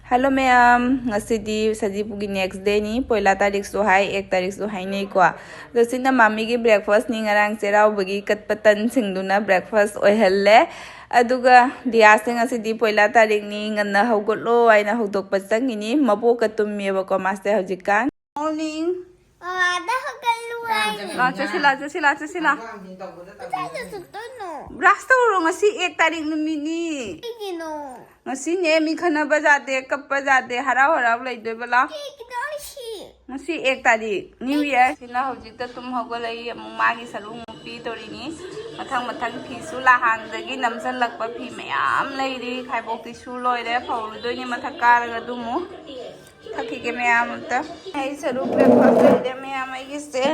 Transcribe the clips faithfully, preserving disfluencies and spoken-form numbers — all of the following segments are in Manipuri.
Hello ꯃꯌꯥꯝ, ꯉꯁꯤꯗꯤ ꯁꯖꯤꯕꯨꯒꯤ next dayꯅꯤ꯫ ꯄꯣꯏꯂꯥ ꯇꯥꯔꯤꯛꯁꯨ ꯍꯥꯏ, ꯑꯦꯛ ꯇꯥꯔꯤꯛꯁꯨ ꯍꯥꯏꯅꯩꯀꯣ꯫ ꯑꯗꯣ ꯁꯤꯅ ꯃꯥꯃꯤꯒꯤ breakfastꯅꯤ꯫ ꯉꯔꯥꯡ ꯆꯩꯔꯥꯎꯕꯒꯤ ꯀꯠꯄ ꯇꯟꯁꯤꯡꯗꯨꯅ breakfast ꯑꯣꯏꯍꯜꯂꯦ꯫ ꯑꯗꯨꯒ ꯗꯤꯌꯥꯁꯦ ꯉꯁꯤꯗꯤ ꯄꯣꯏꯂꯥ ꯇꯥꯔꯤꯛꯅꯤ, ꯉꯟꯅ ꯍꯧꯒꯠꯂꯣ ꯍꯥꯏꯅ ꯍꯧꯗꯣꯛꯄ ꯆꯪꯉꯤꯅꯤ꯫ ꯃꯕꯣꯛꯀ ꯇꯨꯝꯃꯦꯕꯀꯣ ꯃꯥꯁꯦ ꯍꯧꯖꯤꯛꯀꯥꯟ꯫ Morning. ꯃꯃꯥꯗ ꯍꯧꯒꯠꯂꯨ ꯍꯥꯏꯅꯤ꯫ ꯂꯥꯛꯑꯣ, ꯆꯠꯁꯤ, ꯂꯥꯛꯑꯣ, ꯆꯠꯁꯤ, ꯂꯥꯛꯑꯣ, ꯆꯠꯁꯤ, ꯂꯥꯛꯑꯣ꯫ ꯀꯗꯥꯏꯗ ꯆꯠꯇꯣꯏꯅꯣ? Brush ꯇꯧꯔꯣ, ꯉꯁꯤ ꯑꯦꯛ ꯇꯥꯔꯤꯛ ꯅꯨꯃꯤꯠꯅꯤ꯫ ꯀꯩꯒꯤꯅꯣ? ꯉꯁꯤꯅꯦ ꯃꯤ ꯈꯠꯅꯕ ꯌꯥꯗꯦ, ꯀꯞꯄ ꯌꯥꯗꯦ, ꯍꯔꯥꯎ ꯍꯔꯥꯎ ꯂꯩꯗꯣꯏꯕ꯫ ꯂꯥꯛꯑꯣ꯫ ꯀꯩꯒꯤꯅꯣ ꯍꯥꯏꯁꯤ? ꯉꯁꯤ ꯑꯦꯛ ꯇꯥꯔꯤꯛ, New Year꯫ ꯁꯤꯅ ꯍꯧꯖꯤꯛꯇ ꯇꯨꯝ ꯍꯧꯒꯠꯂꯛꯏ, ꯑꯃꯨꯛ ꯃꯥꯒꯤ ꯁꯔꯨꯛ ꯑꯃꯨꯛ ꯄꯤꯗꯣꯔꯤꯅꯤ꯫ ꯃꯊꯪ ꯃꯊꯪ ꯐꯤꯁꯨ ꯂꯥꯍꯥꯟꯗꯒꯤ ꯅꯝꯁꯤꯜꯂꯛꯄ ꯐꯤ ꯃꯌꯥꯝ ꯂꯩꯔꯤ꯫ ꯈꯥꯏꯕꯣꯛꯇꯤ ꯁꯨ ꯂꯣꯏꯔꯦ, ꯐꯧꯔꯨꯗꯣꯏꯅꯤ ꯃꯊꯛ ꯀꯥꯔꯒ ꯑꯗꯨ ꯑꯃꯨꯛ꯫ ꯊꯛꯈꯤꯒꯦ ꯃꯌꯥꯝ ꯑꯝꯇ꯫ ꯑꯩ ꯁꯔꯨꯛ breakfast ꯂꯩꯔꯦ ꯃꯌꯥꯝ ꯑꯩꯒꯤꯁꯦ꯫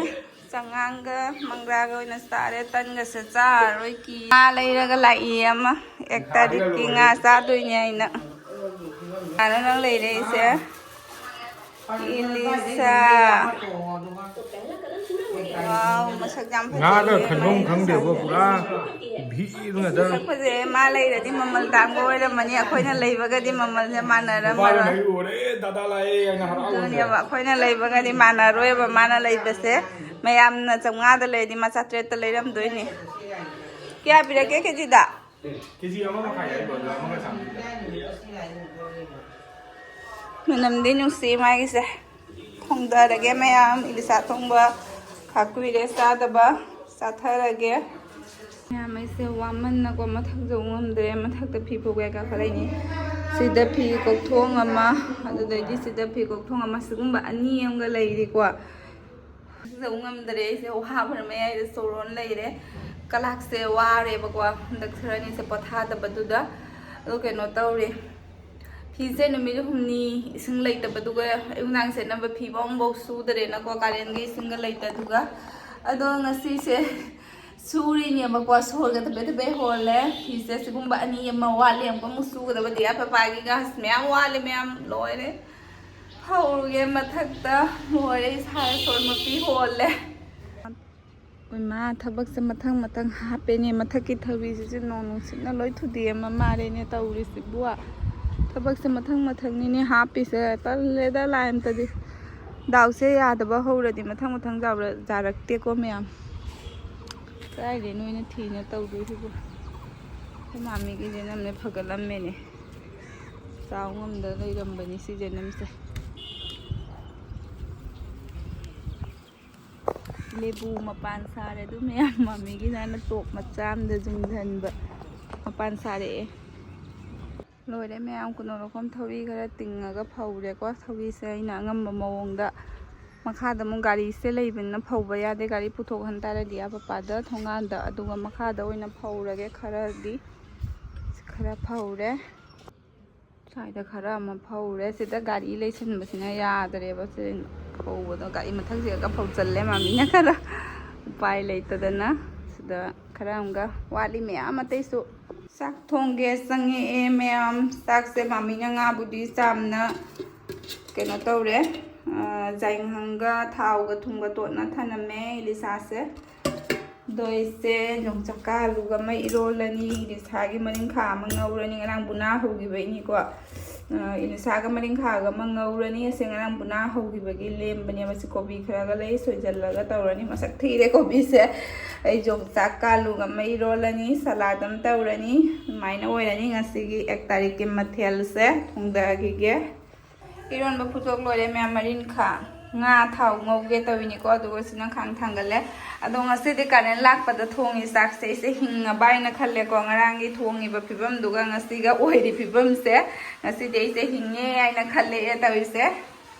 ꯆꯉꯥꯡꯒ ꯃꯪꯒ꯭ꯔꯥꯒ ꯑꯣꯏꯅ ꯆꯥꯔꯦ, ꯇꯟꯒꯁꯦ ꯆꯥꯔꯔꯣꯏ ꯀꯤ꯫ ꯉꯥ ꯂꯩꯔꯒ ꯂꯥꯛꯏ ꯑꯃ, ꯑꯦꯛ ꯇꯥꯔꯤꯛꯀꯤ ꯉꯥ ꯆꯥꯗꯣꯏꯅꯦ ꯑꯩꯅ꯫ ꯀꯅꯥꯅꯣ ꯅꯪ ꯂꯩꯔꯛꯏꯁꯦ? ꯏꯂꯤꯁꯥ꯫ Wow, ꯃꯁꯛ ꯌꯥꯝ ꯐꯖꯩꯌꯦ꯫ ꯉꯥꯒ ꯈꯟꯐꯝ ꯈꯪꯗꯦꯕ, ꯄꯨꯔꯥ ꯚꯤꯔ ꯉꯥꯛꯇ꯫ ꯃꯁꯛ ꯐꯖꯩꯌꯦ꯫ ꯃꯥ ꯂꯩꯔꯗꯤ ꯃꯃꯜ ꯇꯥꯡꯕ ꯑꯣꯏꯔꯝꯃꯅꯤ, ꯑꯩꯈꯣꯏꯅ ꯂꯩꯕꯒꯗꯤ ꯃꯃꯜꯁꯦ ꯃꯥꯟꯅꯔꯝꯃꯔꯣꯏ꯫ ꯅꯨꯄꯥꯅ ꯂꯩꯔꯨꯔꯦ, ꯗꯥꯗꯥ ꯂꯥꯛꯑꯦ ꯍꯥꯏꯅ ꯍꯔꯥꯎꯕꯁꯦ꯫ ꯑꯗꯨꯅꯦꯕ, ꯑꯩꯈꯣꯏꯅ ꯂꯩꯕꯒꯗꯤ ꯃꯥꯟꯅꯔꯣꯏꯕ ꯃꯥꯅ ꯂꯩꯕꯁꯦ꯫ ꯃꯌꯥꯝꯅ ꯆꯥꯝꯃꯉꯥꯗ ꯂꯩꯔꯗꯤ ꯃꯥ ꯆꯥꯇ꯭ꯔꯦꯠꯇ ꯂꯩꯔꯝꯗꯣꯏꯅꯦ꯫ ꯀꯌꯥ ꯄꯤꯔꯛꯀꯦ ꯀꯦꯖꯤꯗ? ꯀꯦꯖꯤ ꯑꯃ ꯃꯈꯥꯏ ꯍꯥꯏꯕ, ꯑꯗꯣ ꯑꯃꯒ ꯆꯥꯝꯃꯔꯤ꯫ ꯃꯅꯝꯗꯤ ꯅꯨꯡꯁꯤ ꯃꯥꯒꯤꯁꯦ꯫ ꯊꯣꯡꯗꯔꯒꯦ ꯃꯌꯥꯝ, ꯏꯂꯤꯁꯥ ꯊꯣꯡꯕ ꯈꯥꯛ ꯀꯨꯏꯔꯦ ꯆꯥꯗꯕ, ꯆꯥꯊꯔꯒꯦ꯫ ꯃꯌꯥꯝ, ꯑꯩꯁꯦ ꯋꯥꯃꯟꯅꯀꯣ ꯃꯊꯛ ꯌꯧ ꯉꯝꯗ꯭ꯔꯦ꯫ ꯃꯊꯛꯇ ꯐꯤ ꯐꯧꯕ ꯀꯥꯈꯠꯂꯛꯏꯅꯤ꯫ ꯁꯤꯗ ꯐꯤ ꯀꯣꯛꯊꯣꯡ ꯑꯃ, ꯑꯗꯨꯗꯩꯗꯤ ꯁꯤꯗ ꯐꯤ ꯀꯣꯛꯊꯣꯡ ꯑꯃ, ꯁꯤꯒꯨꯝꯕ ꯑꯅꯤ ꯑꯃꯒ ꯂꯩꯔꯤꯀꯣ꯫ ꯌꯧ ꯉꯝꯗ꯭ꯔꯦ꯫ ꯑꯩꯁꯦ ꯋꯥꯕꯅ ꯃꯌꯥꯏꯗ ꯆꯣꯔꯣꯟ ꯂꯩꯔꯦ꯫ ꯀꯂꯥꯛꯁꯦ ꯋꯥꯔꯦꯕꯀꯣ ꯍꯟꯗꯛ ꯈꯔ ꯑꯅꯤꯁꯦ ꯄꯣꯊꯥꯗꯕꯗꯨꯗ꯫ ꯑꯗꯣ ꯀꯩꯅꯣ ꯇꯧꯔꯦ, ꯐꯤꯁꯦ ꯅꯨꯃꯤꯠ ꯍꯨꯝꯅꯤ ꯏꯁꯤꯡ ꯂꯩꯇꯕꯗꯨꯒ ꯑꯌꯨꯛ ꯅꯨꯡꯗꯥꯡ ꯁꯦꯠꯅꯕ ꯐꯤ ꯑꯃꯐꯥꯎ ꯁꯨꯗꯔꯦꯅꯀꯣ, ꯀꯥꯂꯦꯟꯒꯤ ꯏꯁꯤꯡꯒ ꯂꯩꯇꯗꯨꯒ꯫ ꯑꯗꯣ ꯉꯁꯤꯁꯦ ꯁꯨꯔꯤꯅꯦꯕꯀꯣ, ꯁꯣꯔꯒ ꯊꯕꯦ ꯊꯕꯦ ꯍꯣꯜꯂꯦ꯫ ꯐꯤꯁꯦ ꯁꯤꯒꯨꯝꯕ ꯑꯅꯤ ꯑꯃ ꯋꯥꯠꯂꯤ, ꯑꯃꯨꯛꯀ ꯑꯃꯨꯛ ꯁꯨꯒꯗꯕ꯫ ꯗꯤꯌꯥ ꯄꯄꯥꯒꯤꯒ ꯑꯁ ꯃꯌꯥꯝ ꯋꯥꯠꯂꯤ ꯃꯌꯥꯝ, ꯂꯣꯏꯔꯦ꯫ ꯐꯧꯔꯒꯦ ꯃꯊꯛꯇ꯫ ꯂꯣꯏꯔꯦ, ꯏꯁꯥ ꯁꯣꯔ ꯃꯄꯤ ꯍꯣꯜꯂꯦ꯫ ꯏꯃꯥ, ꯊꯕꯛꯁꯦ ꯃꯊꯪ ꯃꯊꯪ ꯍꯥꯞꯄꯦꯅꯦ꯫ ꯃꯊꯛꯀꯤ ꯊꯧꯔꯤꯁꯤꯁꯨ ꯅꯣꯡ ꯅꯨꯡꯁꯤꯠꯅ ꯂꯣꯏ ꯊꯨꯗꯦꯛꯑꯃ ꯃꯥꯜꯂꯦꯅꯦ ꯇꯧꯔꯤꯁꯤꯕꯨ꯫ ꯊꯕꯛꯁꯦ ꯃꯊꯪ ꯃꯊꯪꯅꯤꯅꯦ ꯍꯥꯞꯄꯤꯁꯦ꯫ ꯇꯜꯂꯦꯗ ꯂꯥꯏ ꯑꯝꯇꯗꯤ꯫ ꯗꯥꯎꯁꯦ ꯌꯥꯗꯕ ꯍꯧꯔꯗꯤ ꯃꯊꯪ ꯃꯊꯪ ꯌꯥꯎꯔ-, ꯌꯥꯔꯛꯇꯦꯀꯣ ꯃꯌꯥꯝ꯫ ꯀꯗꯥꯏꯗꯩ ꯅꯣꯏꯅ ꯊꯤꯅ ꯇꯧꯗꯣꯏꯁꯤꯕꯨ? ꯑꯩꯈꯣꯏ ꯃꯥꯃꯤꯒꯤ ꯖꯦꯅꯝꯅꯦ ꯐꯒꯠꯂꯝꯃꯦꯅꯦ꯫ ꯆꯥꯎ ꯉꯝꯗ ꯂꯩꯔꯝꯕꯅꯤ ꯁꯤ ꯖꯦꯅꯝꯁꯦ꯫ ꯂꯦꯕꯨ ꯃꯄꯥꯟ ꯁꯥꯔꯦ꯫ ꯑꯗꯨ ꯃꯌꯥꯝ ꯃꯃꯤꯒꯤ ꯅꯥꯟꯅ ꯇꯣꯞ ꯃꯆꯥ ꯑꯃꯗ ꯌꯨꯡꯁꯤꯟꯕ ꯃꯄꯥꯟ ꯁꯥꯔꯛꯑꯦ꯫ ꯂꯣꯏꯔꯦ ꯃꯌꯥꯝ, ꯀꯨꯅꯣꯔꯣꯀꯣꯝ ꯊꯧꯔꯤ ꯈꯔ ꯇꯤꯡꯉꯒ ꯐꯧꯔꯦꯀꯣ꯫ ꯊꯧꯔꯤꯁꯦ ꯑꯩꯅ ꯑꯉꯝꯕ ꯃꯑꯣꯡꯗ, ꯃꯈꯥꯗ ꯑꯃꯨꯛ ꯒꯥꯔꯤꯁꯦ ꯂꯩꯕꯅꯤꯅ ꯐꯧꯕ ꯌꯥꯗꯦ꯫ ꯒꯥꯔꯤ ꯄꯨꯊꯣꯛꯍꯟ ꯇꯥꯔꯗꯤ ꯑꯥ ꯄꯄꯥꯗ ꯊꯣꯡꯒꯥꯟꯗ, ꯑꯗꯨꯒ ꯃꯈꯥꯗ ꯑꯣꯏꯅ ꯐꯧꯔꯒꯦ꯫ ꯈꯔꯗꯤ, ꯈꯔ ꯐꯧꯔꯦ꯫ ꯁ꯭ꯋꯥꯏꯗ ꯈꯔ ꯑꯃ ꯐꯧꯔꯦ꯫ ꯁꯤꯗ ꯒꯥꯔꯤ ꯂꯩꯁꯟꯕꯁꯤꯅ ꯌꯥꯗ꯭ꯔꯦꯕ꯫ ꯁꯤ ꯐꯧꯕꯗꯣ ꯒꯥꯔꯤ ꯃꯊꯛꯁꯤꯗꯒ ꯐꯧꯆꯜꯂꯦ ꯃꯥꯃꯤꯅ ꯈꯔ꯫ ꯎꯄꯥꯏ ꯂꯩꯇꯗꯅ꯫ ꯁꯤꯗ ꯈꯔ ꯑꯃꯒ ꯋꯥꯠꯂꯤ ꯃꯌꯥꯝ ꯑꯇꯩꯁꯨ꯫ ꯆꯥꯛ ꯊꯣꯡꯒꯦ ꯆꯪꯉꯛꯑꯦ ꯃꯌꯥꯝ꯫ ꯆꯥꯛꯁꯦ ꯃꯥꯃꯤꯅ ꯉꯥꯕꯨꯗꯤ ꯆꯥꯝꯅ ꯀꯩꯅꯣ ꯇꯧꯔꯦ꯫ ꯑ, ꯌꯥꯏꯉꯪꯒ ꯊꯥꯎꯒ ꯊꯨꯝꯒ ꯇꯣꯠꯅ ꯊꯅꯝꯃꯦ ꯏꯂꯤꯁꯥꯁꯦ꯫ ꯑꯗꯣ ꯑꯩꯁꯦ ꯌꯣꯡꯆꯥꯛꯀ ꯑꯂꯨꯒ ꯑꯃ ꯏꯔꯣꯜꯂꯅꯤ, ꯏꯂꯤꯁꯥꯒꯤ ꯃꯔꯤꯡꯈꯥ ꯑꯃ ꯉꯧꯔꯅꯤ, ꯉꯔꯥꯡ ꯕꯨꯅꯥ ꯍꯧꯈꯤꯕꯩꯅꯤꯀꯣ꯫ ꯑ, ꯏꯂꯤꯁꯥꯒ ꯃꯔꯤꯡꯈꯥꯒ ꯑꯃ ꯉꯧꯔꯅꯤ꯫ ꯑꯁꯦ ꯉꯔꯥꯡ ꯕꯨꯅꯥ ꯍꯧꯈꯤꯕꯒꯤ ꯂꯦꯝꯕꯅꯦꯕ꯫ ꯁꯤ ꯀꯣꯕꯤ ꯈꯔꯒ ꯂꯩ, ꯁꯣꯏꯖꯜꯂꯒ ꯇꯧꯔꯅꯤ꯫ ꯃꯁꯛ ꯊꯤꯔꯦ ꯀꯣꯕꯤꯁꯦ꯫ ꯑꯩ ꯌꯣꯡꯆꯥꯛꯀ ꯑꯂꯨꯒ ꯑꯃ ꯏꯔꯣꯜꯂꯅꯤ, ꯁꯂꯥꯗ ꯑꯃ ꯇꯧꯔꯅꯤ꯫ ꯑꯗꯨꯃꯥꯏꯅ ꯑꯣꯏꯔꯅꯤ ꯉꯁꯤꯒꯤ ꯑꯦꯛ ꯇꯥꯔꯤꯛꯀꯤ ꯃꯊꯦꯜꯁꯦ ꯊꯣꯡꯗꯈꯤꯒꯦ꯫ ꯏꯔꯣꯟꯕ ꯐꯨꯠꯇꯣꯛ ꯂꯣꯏꯔꯦ ꯃꯌꯥꯝ꯫ ꯃꯔꯤꯟꯈꯥ ꯉꯥ ꯊꯥꯎ ꯉꯧꯒꯦ ꯇꯧꯔꯤꯅꯤꯀꯣ, ꯑꯗꯨꯒ ꯁꯤꯅ ꯈꯥꯡ ꯊꯥꯡꯒꯠꯂꯦ꯫ ꯑꯗꯣ ꯉꯁꯤꯗꯤ ꯀꯔꯦꯟ ꯂꯥꯛꯄꯗ ꯊꯣꯡꯉꯤ ꯆꯥꯛꯁꯦ꯫ ꯑꯩꯁꯦ ꯍꯤꯡꯉꯕ ꯍꯥꯏꯅ ꯈꯜꯂꯦꯀꯣ, ꯉꯔꯥꯡꯒꯤ ꯊꯣꯡꯉꯤꯕ ꯐꯤꯕꯝꯗꯨꯒ ꯉꯁꯤꯒ ꯑꯣꯏꯔꯤ ꯐꯤꯕꯝꯁꯦ꯫ ꯉꯁꯤꯗꯤ ꯑꯩꯁꯦ ꯍꯤꯡꯉꯦ ꯍꯥꯏꯅ ꯈꯜꯂꯛꯑꯦ ꯇꯧꯔꯤꯁꯦ꯫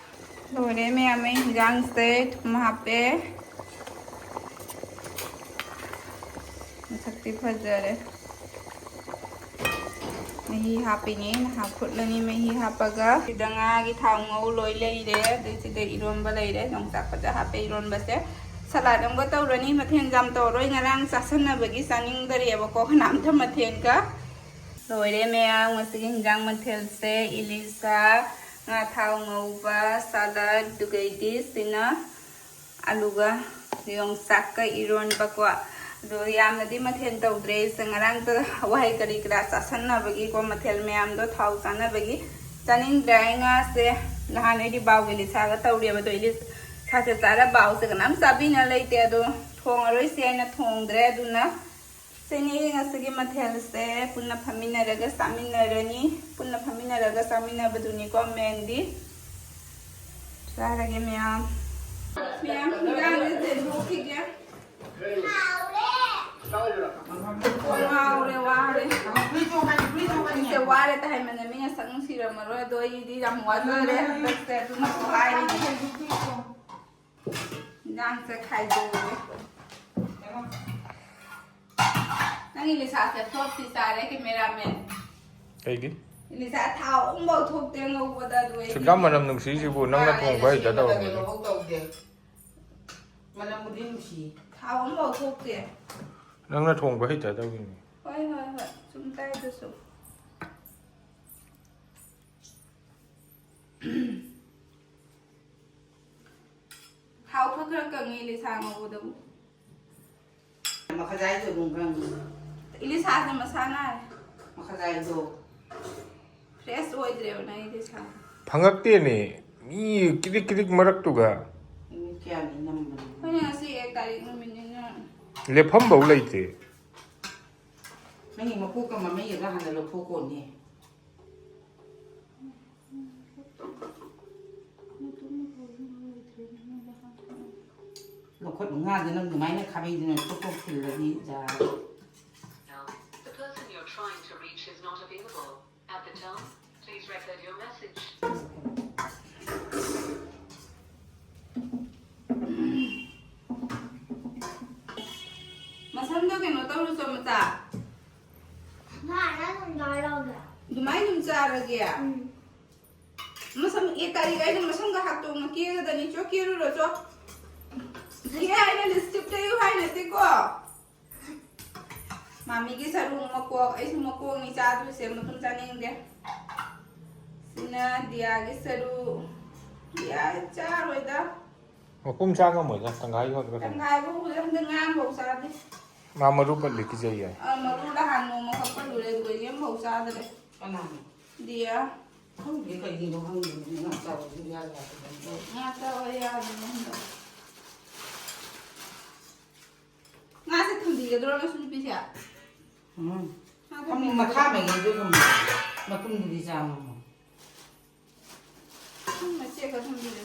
ꯂꯣꯏꯔꯦ ꯃꯌꯥꯝ, ꯑꯩ ꯍꯤꯟꯖꯥꯡꯁꯦ ꯊꯨꯝ ꯍꯥꯞꯄꯦ꯫ ꯃꯁꯛꯇꯤ ꯐꯖꯔꯦ꯫ ꯃꯍꯤ ꯍꯥꯞꯄꯤꯅꯦ, ꯉꯥꯏꯍꯥꯛ ꯐꯨꯠꯂꯅꯤ꯫ ꯃꯍꯤ ꯍꯥꯞꯄꯒ ꯁꯤꯗ ꯉꯥꯒꯤ ꯊꯥꯎ ꯉꯧ ꯂꯣꯏ ꯂꯩꯔꯦ꯫ ꯑꯗꯩ ꯁꯤꯗ ꯏꯔꯣꯟꯕ ꯂꯩꯔꯦ, ꯌꯣꯡꯆꯥꯛ ꯐꯖ ꯍꯥꯞꯄꯦ ꯏꯔꯣꯟꯕꯁꯦ꯫ ꯁꯂꯥꯗ ꯑꯃꯒ ꯇꯧꯔꯅꯤ꯫ ꯃꯊꯦꯜ ꯌꯥꯝ ꯇꯧꯔꯣꯏ, ꯉꯔꯥꯡ ꯆꯥꯁꯟꯅꯕꯒꯤ ꯆꯥꯅꯤꯡꯗꯔꯦꯕꯀꯣ ꯀꯅꯥꯝꯇ ꯃꯊꯦꯜꯒ꯫ ꯂꯣꯏꯔꯦ ꯃꯌꯥꯝ, ꯉꯁꯤꯒꯤ ꯍꯤꯟꯖꯥꯡ ꯃꯊꯦꯜꯁꯦ꯫ ꯏꯂꯤꯁꯥ, ꯉꯥ ꯊꯥꯎ ꯉꯧꯕ, ꯁꯂꯥꯗ, ꯑꯗꯨꯒꯩꯗꯤ ꯁꯤꯅ ꯑꯂꯨꯒ ꯌꯣꯡꯆꯥꯛꯀ ꯏꯔꯣꯟꯕꯀꯣ꯫ ꯑꯗꯣ ꯌꯥꯝꯅꯗꯤ ꯃꯊꯦꯜ ꯇꯧꯗ꯭ꯔꯦ꯫ ꯑꯩꯁꯦ ꯉꯔꯥꯡꯇ ꯋꯥꯍꯩ ꯀꯔꯤ ꯀꯔꯥ ꯆꯥꯁꯟꯅꯕꯒꯤꯀꯣ, ꯃꯊꯦꯜ ꯃꯌꯥꯝꯗꯣ ꯊꯥꯎ ꯆꯥꯅꯕꯒꯤ ꯆꯥꯅꯤꯡꯗ꯭ꯔꯦ꯫ ꯑꯩ ꯉꯥꯁꯦ ꯅꯍꯥꯟ ꯑꯩꯗꯤ ꯕꯥꯎꯒꯤ ꯂꯤꯁꯥꯒ ꯇꯧꯔꯦꯕ꯫ ꯑꯗꯣ ꯏꯂꯤꯁꯥꯁꯦ ꯆꯥꯔ ꯕꯥꯎꯁꯦ ꯀꯅꯥꯝ ꯆꯥꯕꯤꯅ ꯂꯩꯇꯦ꯫ ꯑꯗꯣ ꯊꯣꯡꯉꯔꯣꯏꯁꯦ ꯍꯥꯏꯅ ꯊꯣꯡꯗ꯭ꯔꯦ꯫ ꯑꯗꯨꯅ ꯁꯤꯅꯤ ꯉꯁꯤꯒꯤ ꯃꯊꯦꯜꯁꯦ꯫ ꯄꯨꯟꯅ ꯐꯝꯃꯤꯟꯅꯔꯒ ꯆꯥꯃꯤꯟꯅꯔꯅꯤ꯫ ꯄꯨꯟꯅ ꯐꯝꯃꯤꯟꯅꯔꯒ ꯆꯥꯃꯤꯟꯅꯕꯗꯨꯅꯤꯀꯣ ꯃꯦꯟꯗꯤ꯫ ꯆꯥꯔꯒꯦ ꯃꯌꯥꯝ꯫ ꯃꯌꯥꯝ ꯍꯤꯟꯖꯥꯡꯁꯦ ꯆꯦꯟꯊꯣꯛꯈꯤꯒꯦ꯫ ꯉꯥꯎꯔꯦ, ꯋꯥꯔꯦ꯫ ꯑꯩꯁꯦ ꯋꯥꯔꯦ ꯇ ꯍꯥꯏꯃꯟꯗ ꯃꯤ ꯉꯁꯛ ꯅꯨꯡꯁꯤꯔꯝꯃꯔꯣꯏ꯫ ꯑꯗꯣ ꯑꯩꯗꯤ ꯌꯥꯝ ꯋꯥꯖꯔꯦ ꯍꯟꯗꯛꯁꯦ꯫ ꯑꯗꯨꯅꯁꯨ ꯍꯥꯏꯔꯤꯅꯦ꯫ ꯏꯟꯖꯥꯡꯁꯦ ꯈꯥꯏꯗꯣꯛꯑꯒꯦ꯫ ꯅꯪꯒꯤ ꯂꯤꯁꯥꯁꯦ ꯐ꯭ꯂꯣꯞꯇꯤ ꯆꯥꯔꯦ, ꯀꯦꯃꯦꯔꯥꯃꯦꯟ꯫ ꯀꯩꯒꯤ? ꯂꯤꯁꯥ ꯊꯥꯎ ꯑꯃꯐꯥꯎ ꯊꯣꯛꯇꯦ ꯉꯧꯕꯗ꯫ ꯑꯗꯨ ꯑꯩꯗꯤ ꯁꯨꯛꯌꯥꯝ ꯃꯅꯝ ꯅꯨꯡꯁꯤꯁꯤꯕꯨ ꯅꯪꯅ ꯊꯣꯡꯕ ꯍꯩꯇ ꯇꯧꯔꯝꯒꯅꯤ꯫ ꯇꯧꯗꯦ꯫ ꯃꯅꯝꯕꯨꯗꯤ ꯅꯨꯡꯁꯤ꯫ ꯊꯥꯎ ꯑꯃꯐꯥꯎ ꯊꯣꯛꯇꯦ꯫ ꯅꯪꯅ ꯊꯣꯡꯕ ꯍꯩꯇ ꯇꯧꯔꯤꯅꯤ꯫ ꯍꯣꯏ, ꯍꯣꯏ, ꯍꯣꯏ꯫ ꯆꯨꯝ ꯇꯥꯏ ꯑꯗꯨꯁꯨ꯫ ꯊꯥꯎ ꯈꯔ ꯈꯔ ꯀꯪꯉꯤ ꯏꯂꯤꯁꯥ ꯉꯧꯕꯗꯕꯨ꯫ ꯃꯈꯖꯥꯏꯗꯣ ꯑꯗꯨꯝ ꯀꯪꯉꯤ꯫ ꯏꯂꯤꯁꯥꯁꯦ ꯃꯁꯥ ꯅꯥꯔꯦ꯫ ꯃꯈꯖꯥꯏꯗꯣ꯫ ꯐ꯭ꯔꯦꯁ ꯑꯣꯏꯗ꯭ꯔꯦꯕ ꯅꯪ ꯏꯂꯤꯁꯥ꯫ ꯐꯪꯉꯛꯇꯦꯅꯦ꯫ ꯃꯤ ꯀꯤꯗꯤꯛ ꯀꯤꯗꯤꯛ ꯃꯔꯛꯇꯨꯒ꯫ ꯅꯨꯃꯤꯠ ꯀꯌꯥꯅꯤ ꯅꯝꯕꯅꯣ? ꯑꯩꯈꯣꯏꯅ ꯉꯁꯤ ꯑꯦꯛ ꯇꯥꯔꯤꯛ ꯅꯨꯃꯤꯠꯅꯤꯅ꯫ ꯂꯦꯞꯐꯝꯐꯧ ꯂꯩꯇꯦ꯫ ꯅꯪꯒꯤ ꯃꯀꯣꯛꯀ ꯃꯃꯩꯒꯗꯣ ꯍꯥꯟꯅ ꯂꯧꯊꯣꯛꯀꯣꯅꯦ꯫ ꯂꯧꯈꯠꯂꯨ, ꯉꯥꯗ ꯅꯪ ꯑꯗꯨꯃꯥꯏꯅ ꯈꯥꯕꯩꯗꯨꯅ ꯇꯣꯛ ꯇꯣꯛ ꯊꯤꯜꯂꯗꯤ ꯌꯥꯔꯦ꯫ The person you're trying to reach is not available. At the tone, please record your message. ꯃꯁꯝꯗꯣ ꯀꯩꯅꯣ ꯇꯧꯔꯨꯆꯣ ꯃꯆꯥ꯫ ꯃꯥ, ꯅꯪ ꯑꯗꯨꯝ ꯆꯥꯔꯒꯦ꯫ ꯑꯗꯨꯃꯥꯏꯅ ꯑꯗꯨꯝ ꯆꯥꯔꯒꯦ? ꯎꯝ꯫ ꯃꯁꯝ, ꯑꯦ, ꯀꯔꯤ ꯀꯥꯏꯗ ꯃꯁꯝꯒ ꯍꯥꯠꯇꯣꯛꯅ ꯀꯦꯒꯗꯅꯤ꯫ ꯆꯣ, ꯀꯦꯔꯨꯔꯣ, ꯆꯣ꯫ ꯀꯦ ꯍꯥꯏꯅ ꯂꯤꯞꯁꯇꯤꯛ ꯇꯩꯌꯨ ꯍꯥꯏ ꯅꯠꯇꯦꯀꯣ꯫ ꯃꯥꯃꯤꯒꯤ ꯁꯔꯨ ꯃꯀꯣꯛ, ꯑꯩꯁꯨ ꯃꯀꯣꯛꯅꯤ ꯆꯥꯗꯣꯏꯁꯦ, ꯃꯇꯨꯝ ꯆꯥꯅꯤꯡꯗꯦ꯫ ꯁꯤꯅ ꯗꯤꯌꯥꯒꯤ ꯁꯔꯨ꯫ ꯗꯤꯌꯥ ꯆꯥꯔꯣꯏꯗ꯫ ꯃꯄꯨꯝ ꯆꯥ ꯉꯝꯃꯣꯏꯗ, ꯇꯪꯈꯥꯏ ꯈꯛꯇ ꯈꯛꯇꯅꯤ꯫ ꯇꯪꯈꯥꯏ ꯐꯥꯎꯕꯗ ꯍꯟꯗꯛ ꯉꯥ ꯑꯃꯐꯥꯎ ꯆꯥꯗꯦ꯫ ꯃꯥ ꯃꯔꯨ ꯄꯜꯂꯤ, ꯀꯤꯖꯩ ꯍꯥꯏ꯫ ꯑ, ꯃꯔꯨ ꯅꯍꯥꯟ ꯅꯣꯡꯃ ꯈꯛ ꯄꯜꯂꯨꯔꯦ, ꯑꯗꯨꯒ ꯌꯦꯟ ꯑꯃꯐꯥꯎ ꯆꯥꯗ꯭ꯔꯦ꯫ ꯀꯅꯥꯅꯣ? ꯗꯤꯌꯥ꯫ ꯈꯪꯗꯦ, ꯀꯩꯒꯤꯅꯣ ꯈꯪꯗꯦ, ꯉꯥ ꯆꯥꯕ ꯁꯨꯡꯌꯥ ꯌꯥꯗꯕ꯫ ꯉꯥ ꯆꯥꯕ ꯌꯥꯗꯕ ꯍꯟꯗꯛ꯫ ꯉꯥꯁꯦ ꯊꯝꯕꯤꯒꯗ꯭ꯔꯣ ꯅꯁꯨ ꯅꯨꯄꯤꯁꯦ? ꯎꯝ꯫ ꯉꯥ ꯊꯝꯃꯨ, ꯊꯝꯕꯤꯒꯗ꯭ꯔꯣ? ꯃꯈꯥ ꯃꯩꯒꯩꯗꯣ ꯊꯝꯃꯨ꯫ ꯃꯇꯨꯝꯗꯨꯗꯤ ꯆꯥ ꯉꯝꯃꯣꯏ꯫ ꯎꯝ, ꯃꯆꯦꯠ ꯈꯛ ꯊꯝꯕꯤꯔꯦ꯫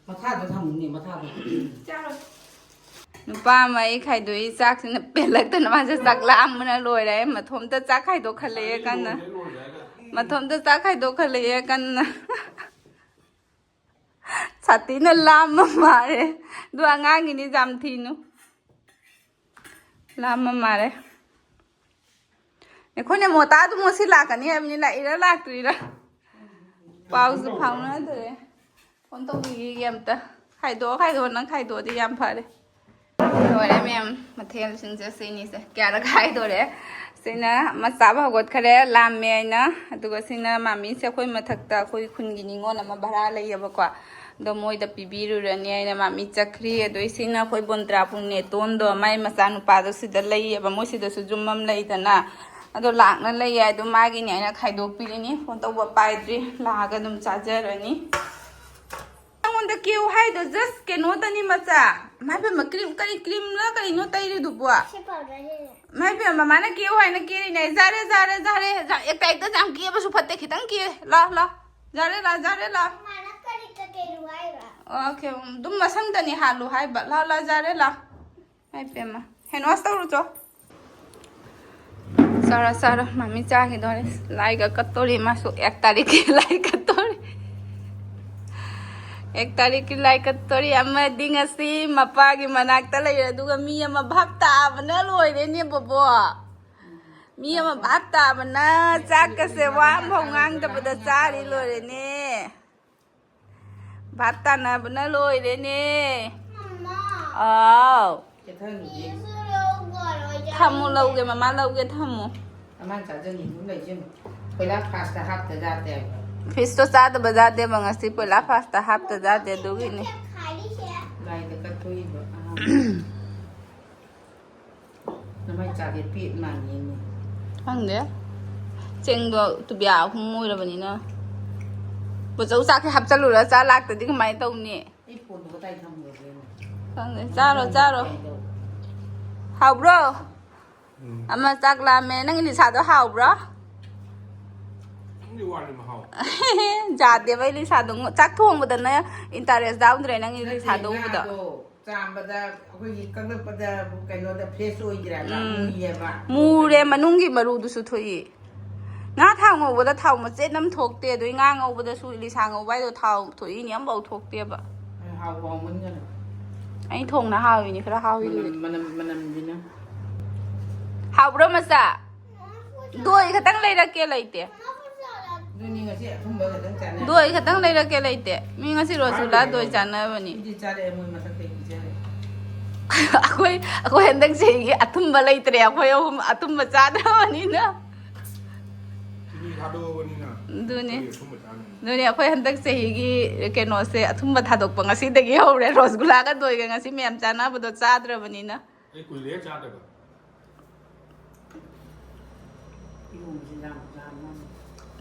ꯃꯈꯥꯗꯣ ꯊꯝꯃꯨꯅꯦ, ꯃꯈꯥꯗꯣ꯫ ꯆꯥꯔꯣ꯫ ꯅꯨꯄꯥ ꯑꯃ ꯑꯩ ꯈꯥꯏꯗꯣꯛꯏ ꯆꯥꯛꯁꯤꯅ ꯄꯦꯜꯂꯛꯇꯅ ꯃꯥꯁꯦ ꯆꯥꯛ ꯂꯥꯝꯕꯅ ꯂꯣꯏꯔꯦ꯫ ꯃꯊꯣꯝꯇ ꯆꯥꯛ ꯈꯥꯏꯗꯣꯛꯈꯠꯂꯛꯑꯦ ꯀꯟꯅ꯫ ꯃꯊꯣꯝꯇ ꯆꯥꯛ ꯈꯥꯏꯗꯣꯛꯈꯠꯂꯛꯑꯦ ꯀꯟꯅ꯫ ꯁꯥꯇꯤꯅ ꯂꯥꯝꯕ ꯃꯥꯜꯂꯦ꯫ ꯑꯗꯨ ꯑꯉꯥꯡꯒꯤꯅꯤ, ꯌꯥꯝ ꯊꯤꯅꯨ꯫ ꯂꯥꯝꯕ ꯃꯥꯜꯂꯦ꯫ ꯑꯩꯈꯣꯏꯅ ꯃꯣꯇꯥꯗꯨ ꯉꯁꯤ ꯂꯥꯛꯀꯅꯤ ꯍꯥꯏꯕꯅꯤ, ꯂꯥꯛꯏꯔꯥ ꯂꯥꯛꯇ꯭ꯔꯤꯔꯥ ꯄꯥꯎꯁꯨ ꯐꯥꯎꯅꯗ꯭ꯔꯦ꯫ ꯐꯣꯟ ꯇꯧꯕꯤꯈꯤꯒꯦ ꯑꯝꯇ꯫ ꯈꯥꯏꯗꯣꯛꯑꯣ, ꯈꯥꯏꯗꯣꯛꯑꯣ, ꯅꯪ ꯈꯥꯏꯗꯣꯛꯑꯗꯤ ꯌꯥꯝ ꯐꯔꯦ꯫ ꯂꯣꯏꯔꯦ ꯃꯌꯥꯝ, ꯃꯊꯦꯜꯁꯤꯡꯁꯦ ꯁꯤꯅꯤꯁꯦ ꯀꯌꯥꯔꯛ ꯈꯥꯏꯗꯣꯔꯦ꯫ ꯁꯤꯅ ꯑꯃ ꯆꯥꯕ ꯍꯧꯒꯠꯈꯔꯦ, ꯂꯥꯝꯃꯦ ꯍꯥꯏꯅ꯫ ꯑꯗꯨꯒ ꯁꯤꯅ ꯃꯥꯃꯤꯁꯦ ꯑꯩꯈꯣꯏ ꯃꯊꯛꯇ ꯑꯩꯈꯣꯏ ꯈꯨꯟꯒꯤ ꯅꯤꯉꯣꯜ ꯑꯃ ꯚꯔꯥ ꯂꯩꯌꯦꯕꯀꯣ, ꯑꯗꯣ ꯃꯣꯏꯗ ꯄꯤꯕꯤꯔꯨꯔꯅꯤ ꯍꯥꯏꯅ ꯃꯥꯃꯤ ꯆꯠꯈ꯭ꯔꯤ꯫ ꯑꯗꯣ ꯁꯤꯅ ꯑꯩꯈꯣꯏ ꯕꯣꯟꯇ꯭ꯔꯥꯄꯨꯡ ꯅꯦꯇꯣꯟꯗꯣ, ꯃꯥꯏ ꯃꯆꯥꯅꯨꯄꯥꯗꯣ ꯁꯤꯗ ꯂꯩꯌꯦꯕ, ꯃꯣꯏ ꯁꯤꯗꯁꯨ ꯌꯨꯝ ꯑꯃ ꯂꯩꯗꯅ, ꯑꯗꯣ ꯂꯥꯛꯅ ꯂꯩꯌꯦ꯫ ꯑꯗꯣ ꯃꯥꯒꯤꯅꯦ ꯑꯩꯅ ꯈꯥꯏꯗꯣꯛꯄꯤꯔꯤꯅꯤ, ꯐꯣꯟ ꯇꯧꯕ ꯄꯥꯏꯗ꯭ꯔꯤ, ꯂꯥꯛꯑꯒ ꯑꯗꯨꯝ ꯆꯥꯖꯔꯅꯤ꯫ ꯅꯪꯉꯣꯟꯗ ꯀꯦꯌꯨ ꯍꯥꯏꯗꯣ just ꯀꯩꯅꯣꯇꯅꯤ ꯃꯆꯥ꯫ ꯃꯥꯏ ꯄꯦꯝꯃ, ꯀ꯭ꯔꯤꯝ, ꯀꯔꯤ ꯀ꯭ꯔꯤꯝꯂ ꯀꯔꯤꯅꯣ ꯇꯩꯔꯤꯗꯨꯕꯣ? ꯁꯤ powder ꯁꯤꯅꯦ꯫ ꯃꯥꯏ ꯄꯦꯝꯃ, ꯃꯃꯥꯅ ꯀꯦꯌꯨ ꯍꯥꯏꯅ ꯀꯦꯔꯤꯅꯦ꯫ ꯖꯥꯔꯦ, ꯖꯥꯔꯦ, ꯖꯥꯔꯦ꯫ ꯖꯥ-, ꯑꯦ, ꯀꯩꯝꯇ ꯌꯥꯝ ꯀꯦꯕꯁꯨ ꯐꯠꯇꯦ, ꯈꯤꯇꯪ ꯀꯦ꯫ ꯂꯥ, ꯂꯥ꯫ ꯖꯥꯔꯦ, ꯂꯥ, ꯖꯥꯔꯦ, ꯂꯥ꯫ ꯃꯥꯅ ꯀꯔꯤ ꯀꯩꯀꯩꯅꯣ ꯍꯥꯏꯕ? ꯑꯣꯀꯦ, ꯑꯗꯨꯝ ꯃꯁꯝꯗꯅꯤ ꯍꯥꯜꯂꯨ ꯍꯥꯏꯕ꯫ ꯂꯥ, ꯂꯥ, ꯖꯥꯔꯦ, ꯂꯥ꯫ ꯃꯥꯏ ꯄꯦꯝꯃ꯫ Hand wash ꯇꯧꯔꯨꯆꯣ꯫ ꯆꯥꯔꯣ, ꯆꯥꯔꯣ, ꯃꯥꯃꯤ ꯆꯥꯈꯤꯗꯣꯔꯦ꯫ ꯂꯥꯏꯒ ꯀꯠꯇꯣꯔꯤ ꯃꯥꯁꯨ, ꯑꯦꯛ ꯇꯥꯔꯤꯛꯀꯤ ꯂꯥꯏ ꯀꯠꯇꯣꯔꯤ꯫ ꯑꯦꯛ ꯇꯥꯔꯤꯛꯀꯤ ꯂꯥꯏ ꯀꯠꯇꯣꯔꯤ꯫ ꯑꯃꯗꯤ ꯉꯁꯤ ꯃꯄꯥꯒꯤ ꯃꯅꯥꯛꯇ ꯂꯩꯔꯦ, ꯑꯗꯨꯒ ꯃꯤ ꯑꯃ ꯚꯥꯞ ꯇꯥꯕꯅ ꯂꯣꯏꯔꯦꯅꯦ ꯕꯣꯕꯣ꯫ ꯃꯤ ꯑꯃ ꯚꯥꯞ ꯇꯥꯕꯅ ꯆꯥꯛꯀꯁꯦ ꯋꯥ ꯑꯃꯐꯥꯎ ꯉꯥꯡꯗꯕꯗ ꯆꯥꯔꯤ ꯂꯣꯏꯔꯦꯅꯦ꯫ ꯚꯥꯞ ꯇꯥꯅꯕꯅ ꯂꯣꯏꯔꯦꯅꯦ꯫ ꯃꯃꯥ, ꯑꯥꯎ꯫ ꯀꯦꯊꯔꯅꯤꯌꯦ꯫ ꯁꯤꯁꯨ ꯂꯧꯒꯔꯣꯏꯗ꯫ ꯊꯝꯃꯨ, ꯂꯧꯒꯦ, ꯃꯃꯥ ꯂꯧꯒꯦ, ꯊꯝꯃꯨ꯫ ꯑꯃꯥꯡ ꯆꯥꯖꯅꯤ ꯑꯗꯨꯝ ꯂꯩꯖꯅꯤ꯫ ꯀꯣꯏꯂꯥ ꯐꯥꯁꯇ ꯍꯥꯞꯇ ꯌꯥꯗꯦ ꯍꯥꯏꯕ꯫ ꯐꯤꯁꯇꯣ ꯆꯥꯗꯕ ꯌꯥꯗꯦꯕ ꯉꯁꯤ, ꯄꯣꯏꯂꯥ ꯐꯥꯁꯇ ꯍꯥꯞꯇ ꯌꯥꯗꯦ ꯑꯗꯨꯒꯤꯅꯤ꯫ ꯈꯥꯏꯔꯤꯁꯦ꯫ ꯂꯥꯏꯗ ꯀꯠꯊꯣꯛꯏꯕ ꯑꯍꯥꯟꯕ꯫ ꯅꯃꯥꯏ ꯆꯥꯒꯦ ꯄꯦꯠ ꯃꯥꯟꯅꯦꯃꯤ꯫ ꯈꯪꯗꯦ꯫ ꯆꯦꯡꯗꯣ ꯇꯨꯕꯤꯌꯥ ꯑꯍꯨꯝ ꯑꯣꯏꯔꯕꯅꯤꯅ꯫ ꯕꯣꯆꯧ ꯆꯥꯛꯁꯦ ꯍꯥꯞꯆꯜꯂꯨꯔ ꯆꯥ ꯂꯥꯛꯇꯗꯤ ꯀꯃꯥꯏꯅ ꯇꯧꯅꯤ? ꯑꯩ ꯐꯣꯟꯗꯣ ꯀꯗꯥꯏ ꯊꯝꯈ꯭ꯔꯒꯦꯅꯦ? ꯈꯪꯗꯦ꯫ ꯆꯥꯔꯣ, ꯆꯥꯔꯣ꯫ ꯀꯩꯗꯧ? ꯍꯥꯎꯕ꯭ꯔꯣ? ꯎꯝ꯫ ꯑꯃ ꯆꯥꯛ ꯂꯥꯝꯃꯦ꯫ ꯅꯪ ꯏꯂꯤꯁꯥꯗꯣ ꯍꯥꯎꯕ꯭ꯔꯣ? ꯈꯪꯗꯦ, ꯋꯥꯠꯂꯤ ꯃꯍꯥꯎ꯫ ꯌꯥꯗꯦꯕ ꯏꯂꯤꯁꯥꯗꯣ꯫ ꯆꯥꯛ ꯊꯣꯡꯕꯗꯅ interest ꯌꯥꯎꯗ꯭ꯔꯦ ꯅꯪ ꯅꯠꯇꯦ, ꯏꯂꯤꯁꯥꯗꯣ ꯎꯕꯗ꯫ ꯉꯥꯗꯣ ꯆꯥꯝꯕꯗ ꯑꯩꯈꯣꯏꯒꯤ ꯀꯛꯂꯛꯄꯗ ꯀꯩꯅꯣꯗ fresh ꯑꯣꯏꯗ꯭ꯔꯦꯕ, ꯎꯝ꯫ ꯃꯨꯏꯌꯦꯕ꯫ ꯃꯨꯔꯦ, ꯃꯅꯨꯡꯒꯤ ꯃꯔꯨꯗꯨꯁꯨ ꯊꯣꯛꯏ꯫ ꯉꯥ ꯊꯥꯎ ꯉꯧꯕꯗ ꯊꯥꯎ ꯃꯆꯦꯠ ꯑꯃ ꯊꯣꯛꯇꯦ, ꯑꯗꯨ ꯉꯥ ꯉꯧꯕꯗꯁꯨ ꯏꯂꯤꯁꯥ ꯉꯧꯕ ꯍꯥꯏꯗꯣ ꯊꯥꯎ ꯊꯣꯛꯏꯅꯦ, ꯑꯃꯐꯥꯎ ꯊꯣꯛꯇꯦꯕ꯫ ꯍꯥꯎꯕ ꯍꯥꯎꯃꯟꯒꯅꯨ꯫ ꯑꯩ ꯊꯣꯡꯅ ꯍꯥꯎꯏꯅꯦ, ꯈꯔ ꯍꯥꯎꯏ꯫ ꯃꯅꯝ, ꯃꯅꯝ, ꯃꯅꯝꯁꯤꯅ꯫ ꯍꯥꯎꯕ꯭ꯔꯣ ꯃꯆꯥ? ꯗꯣꯏ ꯈꯛꯇꯪ ꯂꯩꯔꯛꯀꯦ, ꯂꯩꯇꯦ꯫ ꯑꯗꯨꯅꯤ ꯉꯁꯤ ꯑꯊꯨꯝꯕ ꯈꯛꯇꯪ ꯆꯥꯅꯔꯦ꯫ ꯗꯣꯏ ꯈꯛꯇꯪ ꯂꯩꯔꯛꯀꯦ, ꯂꯩꯇꯦ꯫ ꯃꯤ ꯉꯁꯤ ꯔꯣꯁꯒꯨꯂꯥ ꯍꯥꯏꯔꯤꯅꯦ ꯗꯣꯏ ꯀꯩꯅꯣ꯫ ꯆꯥꯅꯕꯅꯤ꯫ ꯑꯩꯗꯤ ꯆꯥꯔꯛꯑꯦ, ꯃꯣꯏ ꯃꯊꯛꯇꯩ ꯄꯤꯖꯔꯦ꯫ ꯑꯩꯈꯣꯏ, ꯑꯩꯈꯣꯏ ꯍꯟꯗꯛ ꯆꯍꯤꯒꯤ ꯑꯊꯨꯝꯕ ꯂꯩꯇ꯭ꯔꯦ, ꯑꯩꯈꯣꯏ ꯑꯍꯨꯝ ꯑꯊꯨꯝꯕ ꯆꯥꯗ꯭ꯔꯕꯅꯤꯅ꯫ ꯆꯤꯅꯤ ꯊꯥꯗꯣꯛꯑꯕꯅꯤꯅ ꯑꯗꯨꯅꯦ꯫ ꯑꯩꯈꯣꯏ ꯑꯊꯨꯝꯕ ꯆꯥꯅꯕꯅꯤ꯫ ꯑꯗꯨꯅꯦ, ꯑꯩꯈꯣꯏ ꯍꯟꯗꯛ ꯆꯍꯤꯒꯤ ꯀꯩꯅꯣꯁꯦ, ꯑꯊꯨꯝꯕ ꯊꯥꯗꯣꯛꯄ ꯉꯁꯤꯗꯒꯤ ꯍꯧꯔꯦ꯫ ꯔꯣꯁꯒꯨꯂꯥꯒ ꯗꯣꯏꯒ ꯉꯁꯤ ꯃꯌꯥꯝ ꯆꯥꯅꯕꯗꯣ ꯆꯥꯗ꯭ꯔꯕꯅꯤꯅ꯫ ꯑꯩ ꯀꯨꯏꯔꯦ ꯆꯥꯗꯕ꯫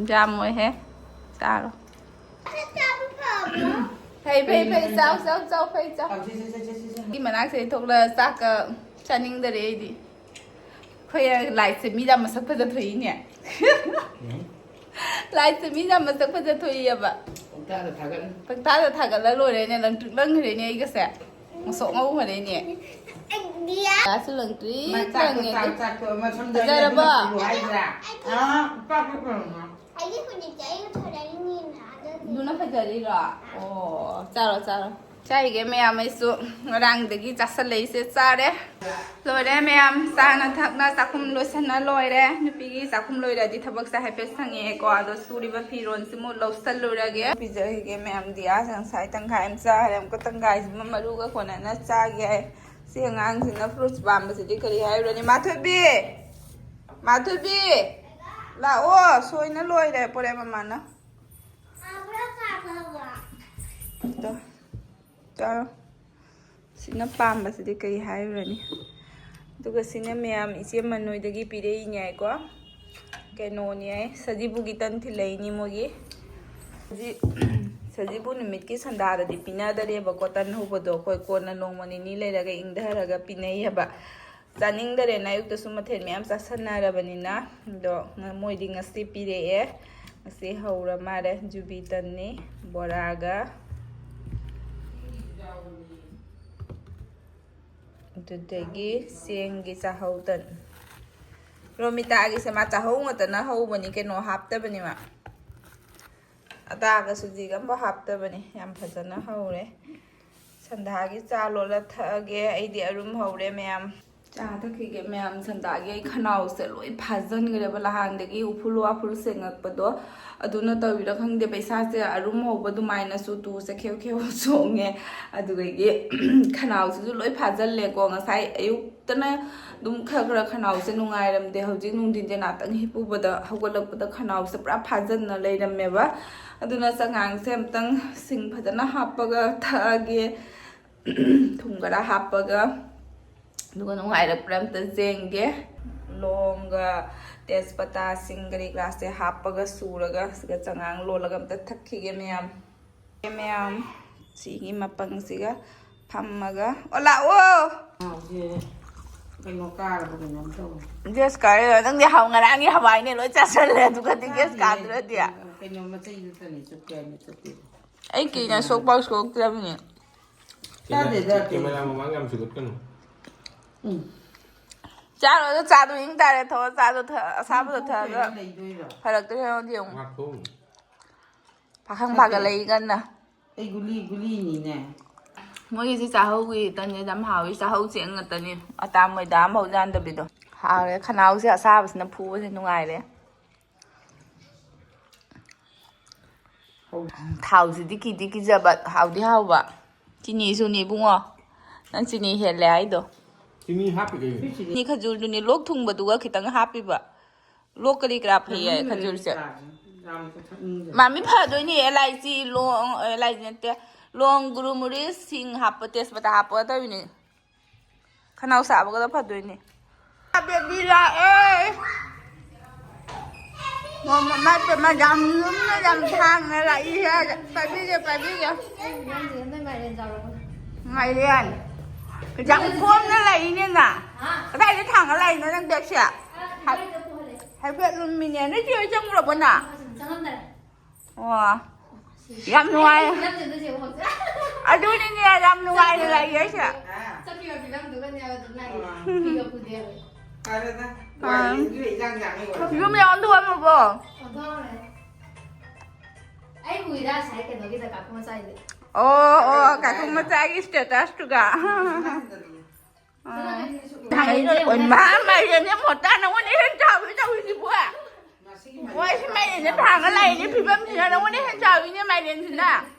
ꯌꯥꯝꯃꯣꯏꯍꯦ, ꯆꯥꯔꯣ꯫ ꯐꯩ, ꯐꯩ, ꯐꯩ, ꯆꯥꯎ, ꯆꯥꯎ, ꯆꯥꯎ, ꯐꯩ, ꯆꯥꯎ꯫ ꯁꯤ ꯃꯅꯥꯛꯁꯤꯗꯩ ꯊꯣꯛꯂꯛꯑ ꯆꯥꯛꯀ ꯆꯥꯅꯤꯡꯗꯔꯦ ꯑꯩꯗꯤ꯫ ꯑꯩꯈꯣꯏ ꯂꯥꯏꯠꯁꯦ ꯃꯤ ꯌꯥꯝ ꯃꯁꯛ ꯐꯖ ꯊꯣꯛꯏꯅꯦ꯫ ꯎꯝ꯫ ꯂꯥꯏꯠꯁꯦ ꯃꯤ ꯌꯥꯝ ꯃꯁꯛ ꯐꯖ ꯊꯣꯛꯏꯑꯕ꯫ ꯄꯪꯊꯥꯗ ꯊꯥꯒꯠꯂꯨ꯫ ꯄꯪꯊꯥꯗ ꯊꯥꯒꯠꯂ ꯂꯣꯏꯔꯦꯅꯦ, ꯂꯪꯇ꯭ꯔꯤꯛ ꯂꯪꯈ꯭ꯔꯦꯅꯦ ꯑꯩꯒꯁꯦ꯫ ꯉꯁꯣꯛ ꯉꯧꯈ꯭ꯔꯦꯅꯦ꯫ ꯒ꯭ꯌꯥꯁꯁꯨ ꯂꯪꯇ꯭ꯔꯤꯛ ꯃꯥꯏ ꯆꯥꯛꯇꯣ, ꯂꯪꯉꯦ꯫ ꯆꯥꯛ, ꯆꯥꯛꯇꯣ ꯑꯃ ꯁꯝꯗ ꯐꯖꯔꯕꯣ? ꯂꯩꯕꯗꯣ ꯄꯨꯔꯛꯑꯣ ꯍꯥꯏꯗ꯭ꯔꯥ? ꯑꯥ, ꯆꯥꯛꯇꯣ ꯄꯨꯔꯛꯑꯣ꯫ ꯑꯗꯨꯅ ꯐꯖꯔꯤꯔꯣ? ꯑꯣ, ꯆꯥꯔꯣ, ꯆꯥꯔꯣ꯫ ꯆꯥꯏꯒꯦ ꯃꯌꯥꯝ, ꯑꯩꯁꯨ ꯉꯔꯥꯡꯗꯒꯤ ꯆꯥꯁꯜꯂꯛꯏꯁꯦ ꯆꯥꯔꯦ꯫ ꯂꯣꯏꯔꯦ ꯃꯌꯥꯝ, ꯆꯥꯅ ꯊꯛꯅ ꯆꯥꯛꯈꯨꯝ ꯂꯣꯏꯁꯟꯅ ꯂꯣꯏꯔꯦ꯫ ꯅꯨꯄꯤꯒꯤ ꯆꯥꯛꯈꯨꯝ ꯂꯣꯏꯔꯗꯤ ꯊꯕꯛꯁꯦ ꯍꯥꯏꯐꯦꯠ ꯁꯪꯉꯛꯑꯦꯀꯣ꯫ ꯑꯗꯣ ꯁꯨꯔꯤꯕ ꯐꯤꯔꯣꯜꯁꯤꯃꯨꯛ ꯂꯧꯁꯜꯂꯨꯔꯒꯦ꯫ ꯄꯤꯖꯈꯤꯒꯦ ꯃꯌꯥꯝ, ꯗꯤꯌꯥꯁꯦ ꯉꯁꯥꯏ ꯇꯪꯈꯥꯏ ꯑꯃ ꯆꯥꯔꯦ, ꯑꯃꯨꯛꯀ ꯇꯪꯈꯥꯏꯁꯤꯃ ꯃꯔꯨꯒ ꯀꯣꯟꯅꯅ ꯆꯥꯒꯦ ꯍꯥꯏ꯫ ꯁꯤ ꯑꯉꯥꯡꯁꯤꯅ fruits ꯄꯥꯝꯕꯁꯤꯗꯤ ꯀꯔꯤ ꯍꯥꯏꯔꯨꯔꯅꯤ? ꯃꯥꯊꯣꯏꯕꯤ! ꯃꯥꯊꯣꯏꯕꯤ! ꯂꯥꯛꯑꯣ, ꯁꯣꯏꯅ ꯂꯣꯏꯔꯦ ꯄꯣꯔꯦ ꯃꯃꯥꯅ꯫ ꯇꯣ, ꯆꯥꯔꯣ꯫ ꯁꯤꯅ ꯄꯥꯝꯕꯁꯤꯗꯤ ꯀꯔꯤ ꯍꯥꯏꯔꯨꯔꯅꯤ? ꯑꯗꯨꯒ ꯁꯤꯅ ꯃꯌꯥꯝ ꯏꯆꯦ ꯃꯅꯣꯏꯗꯒꯤ ꯄꯤꯔꯛꯏꯅꯦ ꯍꯥꯏꯀꯣ꯫ ꯀꯩꯅꯣꯅꯦ ꯍꯥꯏ, ꯁꯖꯤꯕꯨꯒꯤ ꯇꯟ ꯊꯤꯜꯂꯛꯏꯅꯤ ꯃꯣꯏꯒꯤ꯫ ꯁꯖꯤ-, ꯁꯖꯤꯕꯨ ꯅꯨꯃꯤꯠꯀꯤ ꯁꯟꯗꯥꯗꯗꯤ ꯄꯤꯅꯗꯔꯦꯕꯀꯣ, ꯇꯟ ꯍꯧꯕꯗꯣ꯫ ꯑꯩꯈꯣꯏ ꯀꯣꯟꯅ ꯅꯣꯡꯃ ꯅꯤꯅꯤ ꯂꯩꯔꯒ ꯏꯪꯊꯔꯒ ꯄꯤꯅꯩꯌꯦꯕ꯫ ꯆꯥꯅꯤꯡꯗꯔꯦꯅ ꯑꯌꯨꯛꯇꯁꯨ ꯃꯊꯦꯜ ꯃꯌꯥꯝ ꯆꯥꯁꯟꯅꯔꯕꯅꯤꯅ꯫ ꯑꯗꯣ ꯉ-, ꯃꯣꯏꯗꯤ ꯉꯁꯤ ꯄꯤꯔꯛꯑꯦ꯫ ꯉꯁꯤ ꯍꯧꯔ ꯃꯥꯜꯂꯦ꯫ ꯖꯨꯕꯤ ꯇꯟꯅꯤ, ꯕꯣꯔꯥꯒ, ꯑꯗꯨꯗꯒꯤ ꯆꯦꯡꯒꯤ ꯆꯥꯍꯧ ꯇꯟ꯫ ꯔꯣꯃꯤꯇꯥꯒꯤꯁꯦ ꯃꯥ ꯆꯥꯍꯧ ꯉꯥꯛꯇꯅ ꯍꯧꯕꯅꯤ, ꯀꯩꯅꯣ ꯍꯥꯞꯇꯕꯅꯤ ꯃꯥ꯫ ꯑꯇꯥꯒ ꯁꯨꯖꯤꯒ ꯑꯝꯐꯥꯎ ꯍꯥꯞꯇꯕꯅꯤ꯫ ꯌꯥꯝ ꯐꯖꯅ ꯍꯧꯔꯦ꯫ ꯁꯟꯗꯥꯒꯤ ꯆꯥ ꯂꯣꯜꯂ ꯊꯛꯑꯒꯦ꯫ ꯑꯩꯗꯤ ꯑꯔꯨꯝ ꯍꯧꯔꯦ ꯃꯌꯥꯝ꯫ ꯆꯥ ꯊꯛꯈꯤꯒꯦ ꯃꯌꯥꯝ꯫ ꯁꯟꯗꯥꯒꯤ ꯑꯩ ꯈꯅꯥꯎꯁꯦ ꯂꯣꯏ ꯐꯥꯖꯤꯟꯈ꯭ꯔꯦꯕ, ꯅꯍꯥꯟꯗꯒꯤ ꯎꯐꯨꯜ ꯋꯥꯐꯨꯜ ꯁꯦꯡꯉꯛꯄꯗꯣ ꯑꯗꯨꯅ ꯇꯧꯔꯤꯔꯥ ꯈꯪꯗꯦ꯫ ꯄꯩꯁꯥꯁꯦ ꯑꯔꯨꯝ ꯍꯧꯕ ꯑꯗꯨꯃꯥꯏꯅꯁꯨ ꯇꯨꯁꯦ ꯈꯦꯎ ꯈꯦꯎ ꯆꯣꯡꯉꯦ꯫ ꯑꯗꯨꯗꯒꯤ ꯈꯅꯥꯎꯁꯤꯁꯨ ꯂꯣꯏ ꯐꯥꯖꯤꯜꯂꯦꯀꯣ꯫ ꯉꯁꯥꯏ ꯑꯌꯨꯛꯇꯅ ꯑꯗꯨꯝ ꯈꯔ ꯈꯔ ꯈꯅꯥꯎꯁꯦ ꯅꯨꯡꯉꯥꯏꯔꯝꯗꯦ꯫ ꯍꯧꯖꯤꯛ ꯅꯨꯡꯊꯤꯟꯁꯦ ꯉꯥꯛꯇꯪ ꯍꯤꯞꯄꯨꯕꯗ, ꯍꯧꯒꯠꯂꯛꯄꯗ ꯈꯅꯥꯎꯁꯦ ꯄꯨꯔꯥ ꯐꯥꯖꯤꯟꯅ ꯂꯩꯔꯝꯃꯦꯕ꯫ ꯑꯗꯨꯅ ꯆꯉꯥꯡꯁꯦ ꯑꯝꯇꯪ ꯁꯤꯡ ꯐꯖꯅ ꯍꯥꯞꯄꯒ ꯊꯛꯑꯒꯦ꯫ ꯊꯨꯝ ꯈꯔ ꯍꯥꯞꯄꯒ꯫ ꯑꯗꯨꯒ ꯅꯨꯡꯉꯥꯏꯔꯛꯄ꯭ꯔꯥ ꯑꯝꯇ ꯌꯦꯡꯒꯦ꯫ ꯂꯣꯡꯒ ꯇꯦꯖꯄꯇꯥꯁꯤꯡ ꯀꯔꯤ ꯀꯔꯥꯁꯦ ꯍꯥꯞꯄꯒ ꯁꯨꯔꯒ ꯁꯤꯒ ꯆꯉꯥꯡ ꯂꯣꯜꯂꯒ ꯑꯝꯇ ꯊꯛꯈꯤꯒꯦ ꯃꯌꯥꯝ꯫ ꯃꯌꯥꯝ, ꯁꯤꯒꯤ ꯃꯄꯪꯁꯤꯒ ꯐꯝꯃꯒ꯫ ꯑꯣ, ꯂꯥꯛꯑꯣ! ꯉꯥꯎꯁꯦ ꯀꯩꯅꯣ ꯀꯥꯔꯕ ꯀꯩꯅꯣꯝ ꯇꯧꯔꯦ꯫ ꯒ꯭ꯌꯥꯁ ꯀꯥꯔꯦ? ꯅꯪꯗꯤ ꯍꯥꯎ-, ꯉꯔꯥꯡꯒꯤ ꯍꯋꯥꯏꯅꯦ ꯂꯣꯏ ꯆꯥꯁꯜꯂꯦ, ꯑꯗꯨꯒꯗꯤ ꯒ꯭ꯌꯥꯁ ꯆꯥꯗꯦ꯫ ꯀꯥꯗ꯭ꯔꯗꯤ꯫ ꯀꯩꯅꯣ ꯃꯆꯩꯗꯨꯇꯅꯦ ꯆꯨꯞꯀꯦ ꯍꯥꯏꯅ ꯆꯨꯞꯄꯤꯕ꯫ ꯑꯩ ꯀꯤꯅ ꯁꯣꯛꯄꯥꯎ ꯁꯣꯛꯇ꯭ꯔꯕꯅꯦ꯫ ꯆꯥꯗꯦꯗ, ꯀꯦꯃꯦꯔꯥ ꯃꯃꯥꯡ ꯌꯥꯝ ꯁꯨꯒꯠꯀꯅꯨ꯫ ꯎꯝ꯫ ꯆꯥꯔꯣ, ꯑꯗꯣ ꯆꯥꯗꯣ ꯏꯪ ꯇꯥꯔꯦ, ꯊꯛꯑꯣ, ꯆꯥꯗꯣ ꯊꯛ-, ꯑꯁꯥꯕꯗꯣ ꯊꯛꯑꯒ꯫ ꯂꯩꯗꯣꯏꯔꯣ? ꯐꯔꯛꯇ꯭ꯔꯦ ꯌꯦꯡꯉꯣ, ꯌꯦꯡꯉꯣ꯫ ꯉꯥꯛꯊꯣꯛꯎ꯫ ꯄꯥꯈꯪ ꯐꯠꯇꯦ꯫ ꯐꯥꯒꯠꯂꯛꯏ ꯀꯟꯅ꯫ ꯑꯩ ꯒꯨꯂꯤ, ꯒꯨꯂꯤꯅꯤꯅꯦ꯫ ꯃꯣꯏꯒꯤꯁꯤ ꯆꯥꯍꯧꯒꯤ ꯇꯟꯁꯦ ꯌꯥꯝ ꯍꯥꯎꯋꯤ, ꯆꯥꯍꯧ ꯆꯦꯡ ꯉꯥꯛꯇꯅꯤ꯫ ꯑꯇꯥ ꯃꯣꯏꯗ ꯑꯝꯐꯥꯎ ꯌꯥꯟꯗꯕꯤꯗꯣ꯫ ꯍꯥꯎꯔꯦ, ꯈꯅꯥꯎꯁꯦ ꯑꯁꯥꯕꯁꯤꯅ ꯐꯨꯕꯁꯦ ꯅꯨꯡꯉꯥꯏꯔꯦ꯫ ꯊꯥꯎꯁꯤꯗꯤ ꯀꯤꯗꯤ ꯀꯤꯖꯕ, ꯍꯥꯎꯗꯤ ꯍꯥꯎꯕ꯫ ꯆꯤꯅꯤꯁꯨꯅꯤ ꯏꯕꯨꯡꯉꯣ, ꯅꯪ ꯆꯤꯅꯤ ꯍꯦꯜꯂꯦ ꯍꯥꯏꯗꯣ꯫ ꯆꯤꯅꯤ ꯍꯥꯞꯄꯤ ꯀꯩꯅꯣ? ꯆꯤꯅꯤ ꯈꯖꯨꯔꯗꯨꯅꯤ ꯂꯣꯛ ꯊꯨꯡꯕꯗꯨꯒ ꯈꯤꯇꯪ ꯍꯥꯞꯄꯤꯕ꯫ ꯂꯣꯛ ꯀꯔꯤ ꯀꯔꯥ ꯐꯩꯌꯦ ꯆꯥꯍꯟꯗ꯭ꯔꯗꯤ ꯈꯖꯨꯔꯁꯦ꯫ ꯆꯥꯁꯦ꯫ ꯌꯥꯝ ꯊꯛꯅꯤꯡꯗꯦ꯫ ꯃꯥꯃꯤ ꯐꯗꯣꯏꯅꯤ, ꯑꯦꯂꯥꯏꯆꯤ, ꯂꯣꯡ, ꯑꯦꯂꯥꯏꯆꯤ ꯅꯠꯇꯦ, ꯂꯣꯡ, ꯒꯨꯔꯨꯃꯨꯔꯤꯁ, ꯁꯤꯡ ꯍꯥꯞꯄ, ꯇꯦꯖꯄꯇꯥ ꯍꯥꯞꯄꯒ ꯇꯧꯔꯤꯅꯤ꯫ ꯈꯅꯥꯎ ꯁꯥꯕꯒꯗꯣ ꯐꯗꯣꯏꯅꯦ꯫ ꯕꯦꯕꯤ ꯂꯥꯛꯑꯦ꯫ ꯃꯃꯥ ꯃꯥꯏ ꯄꯦꯝꯃ ꯌꯥꯝ ꯂꯨꯝꯅ ꯌꯥꯝ ꯊꯥꯡꯅ ꯂꯥꯛꯏ꯫ ꯄꯥꯏꯕꯤꯒꯦ, ꯄꯥꯏꯕꯤꯒꯦ꯫ ꯅꯪꯁꯦ ꯅꯣꯏ ꯃꯥꯏꯔꯦꯟ ꯆꯥꯎꯔꯕꯣ? ꯃꯥꯏꯔꯦꯟ꯫ ꯌꯥꯝ ꯀꯣꯝꯅ ꯂꯥꯛꯏꯅꯦ ꯅ꯫ ꯍꯥ? ꯀꯗꯥꯏꯗ ꯊꯥꯡꯉ ꯂꯥꯛꯏꯅꯣ ꯅꯪ ꯕꯦꯒꯁꯦ? ꯑꯥ, ꯍꯥꯏ-, ꯏꯕꯥꯏꯗ ꯄꯨꯍꯜꯂꯦ꯫ ꯍꯥꯏꯐꯦꯠ ꯂꯨꯝꯃꯤꯅꯦ꯫ ꯅꯣꯏ ꯆꯦ ꯍꯣꯏ ꯆꯪꯉꯨꯔꯕꯣ ꯅ? ꯆꯪꯉꯝꯗꯔꯦ꯫ ꯑꯣ꯫ ꯌꯥꯝ ꯅꯨꯡꯉꯥꯏ꯫ ꯐꯤꯂꯝꯗꯨꯗ ꯌꯦꯡꯉꯣ꯫ ꯑꯗꯨꯅꯤꯅꯦ ꯌꯥꯝ ꯅꯨꯡꯉꯥꯏꯅ ꯂꯩꯔꯤꯁꯦ꯫ ꯆꯠꯈꯤꯕ ꯐꯤꯂꯝꯗꯨꯒꯅꯦꯕ ꯑꯗꯨꯝ ꯂꯥꯛꯏ꯫ ꯐꯤꯒ ꯄꯨꯗꯦꯕ꯫ ꯐꯔꯦꯗ꯫ ꯑꯥ꯫ ꯋꯥꯔꯤꯁꯨ ꯏꯟꯖꯥꯡ ꯌꯥꯝꯃꯤ ꯑꯣꯏꯔꯦ꯫ ꯌꯨꯝ ꯌꯧꯔꯝꯗ꯭ꯔꯣ ꯑꯃꯕꯣ? ꯑꯣꯟꯊꯣꯛꯑꯝꯃꯦ꯫ ꯑꯩ ꯎꯏꯗ ꯉꯁꯥꯏ ꯀꯩꯅꯣꯒꯤꯗ ꯀꯥꯀꯨ ꯃꯆꯥꯒꯤꯗ꯫ ꯑꯣ, ꯑꯣ, ꯀꯥꯀꯨ ꯃꯆꯥꯒꯤ status ꯇꯨꯒ꯫ ꯎꯝ꯫ ꯑꯥ꯫ ꯃꯥꯏꯔꯦꯟꯁꯦ ꯌꯦꯡꯉꯨꯅꯦ꯫ ꯃꯥ-, ꯃꯥꯏꯔꯦꯟꯁꯦ ꯃꯣꯇꯥ ꯅꯉꯣꯟꯗ ꯍꯦꯟꯅ ꯆꯥꯎꯋꯤ ꯇꯧꯔꯤꯁꯤꯕꯣ꯫ ꯃꯣꯏꯁꯤ ꯃꯥꯏꯔꯦꯟꯁꯦ ꯊꯥꯡꯉ ꯂꯥꯛꯏꯅꯦ ꯐꯤꯕꯝꯁꯤꯅ ꯅꯉꯣꯟꯗ ꯍꯦꯟꯅ ꯆꯥꯎꯋꯤꯅꯦ ꯃꯥꯏꯔꯦꯟꯁꯤꯅ꯫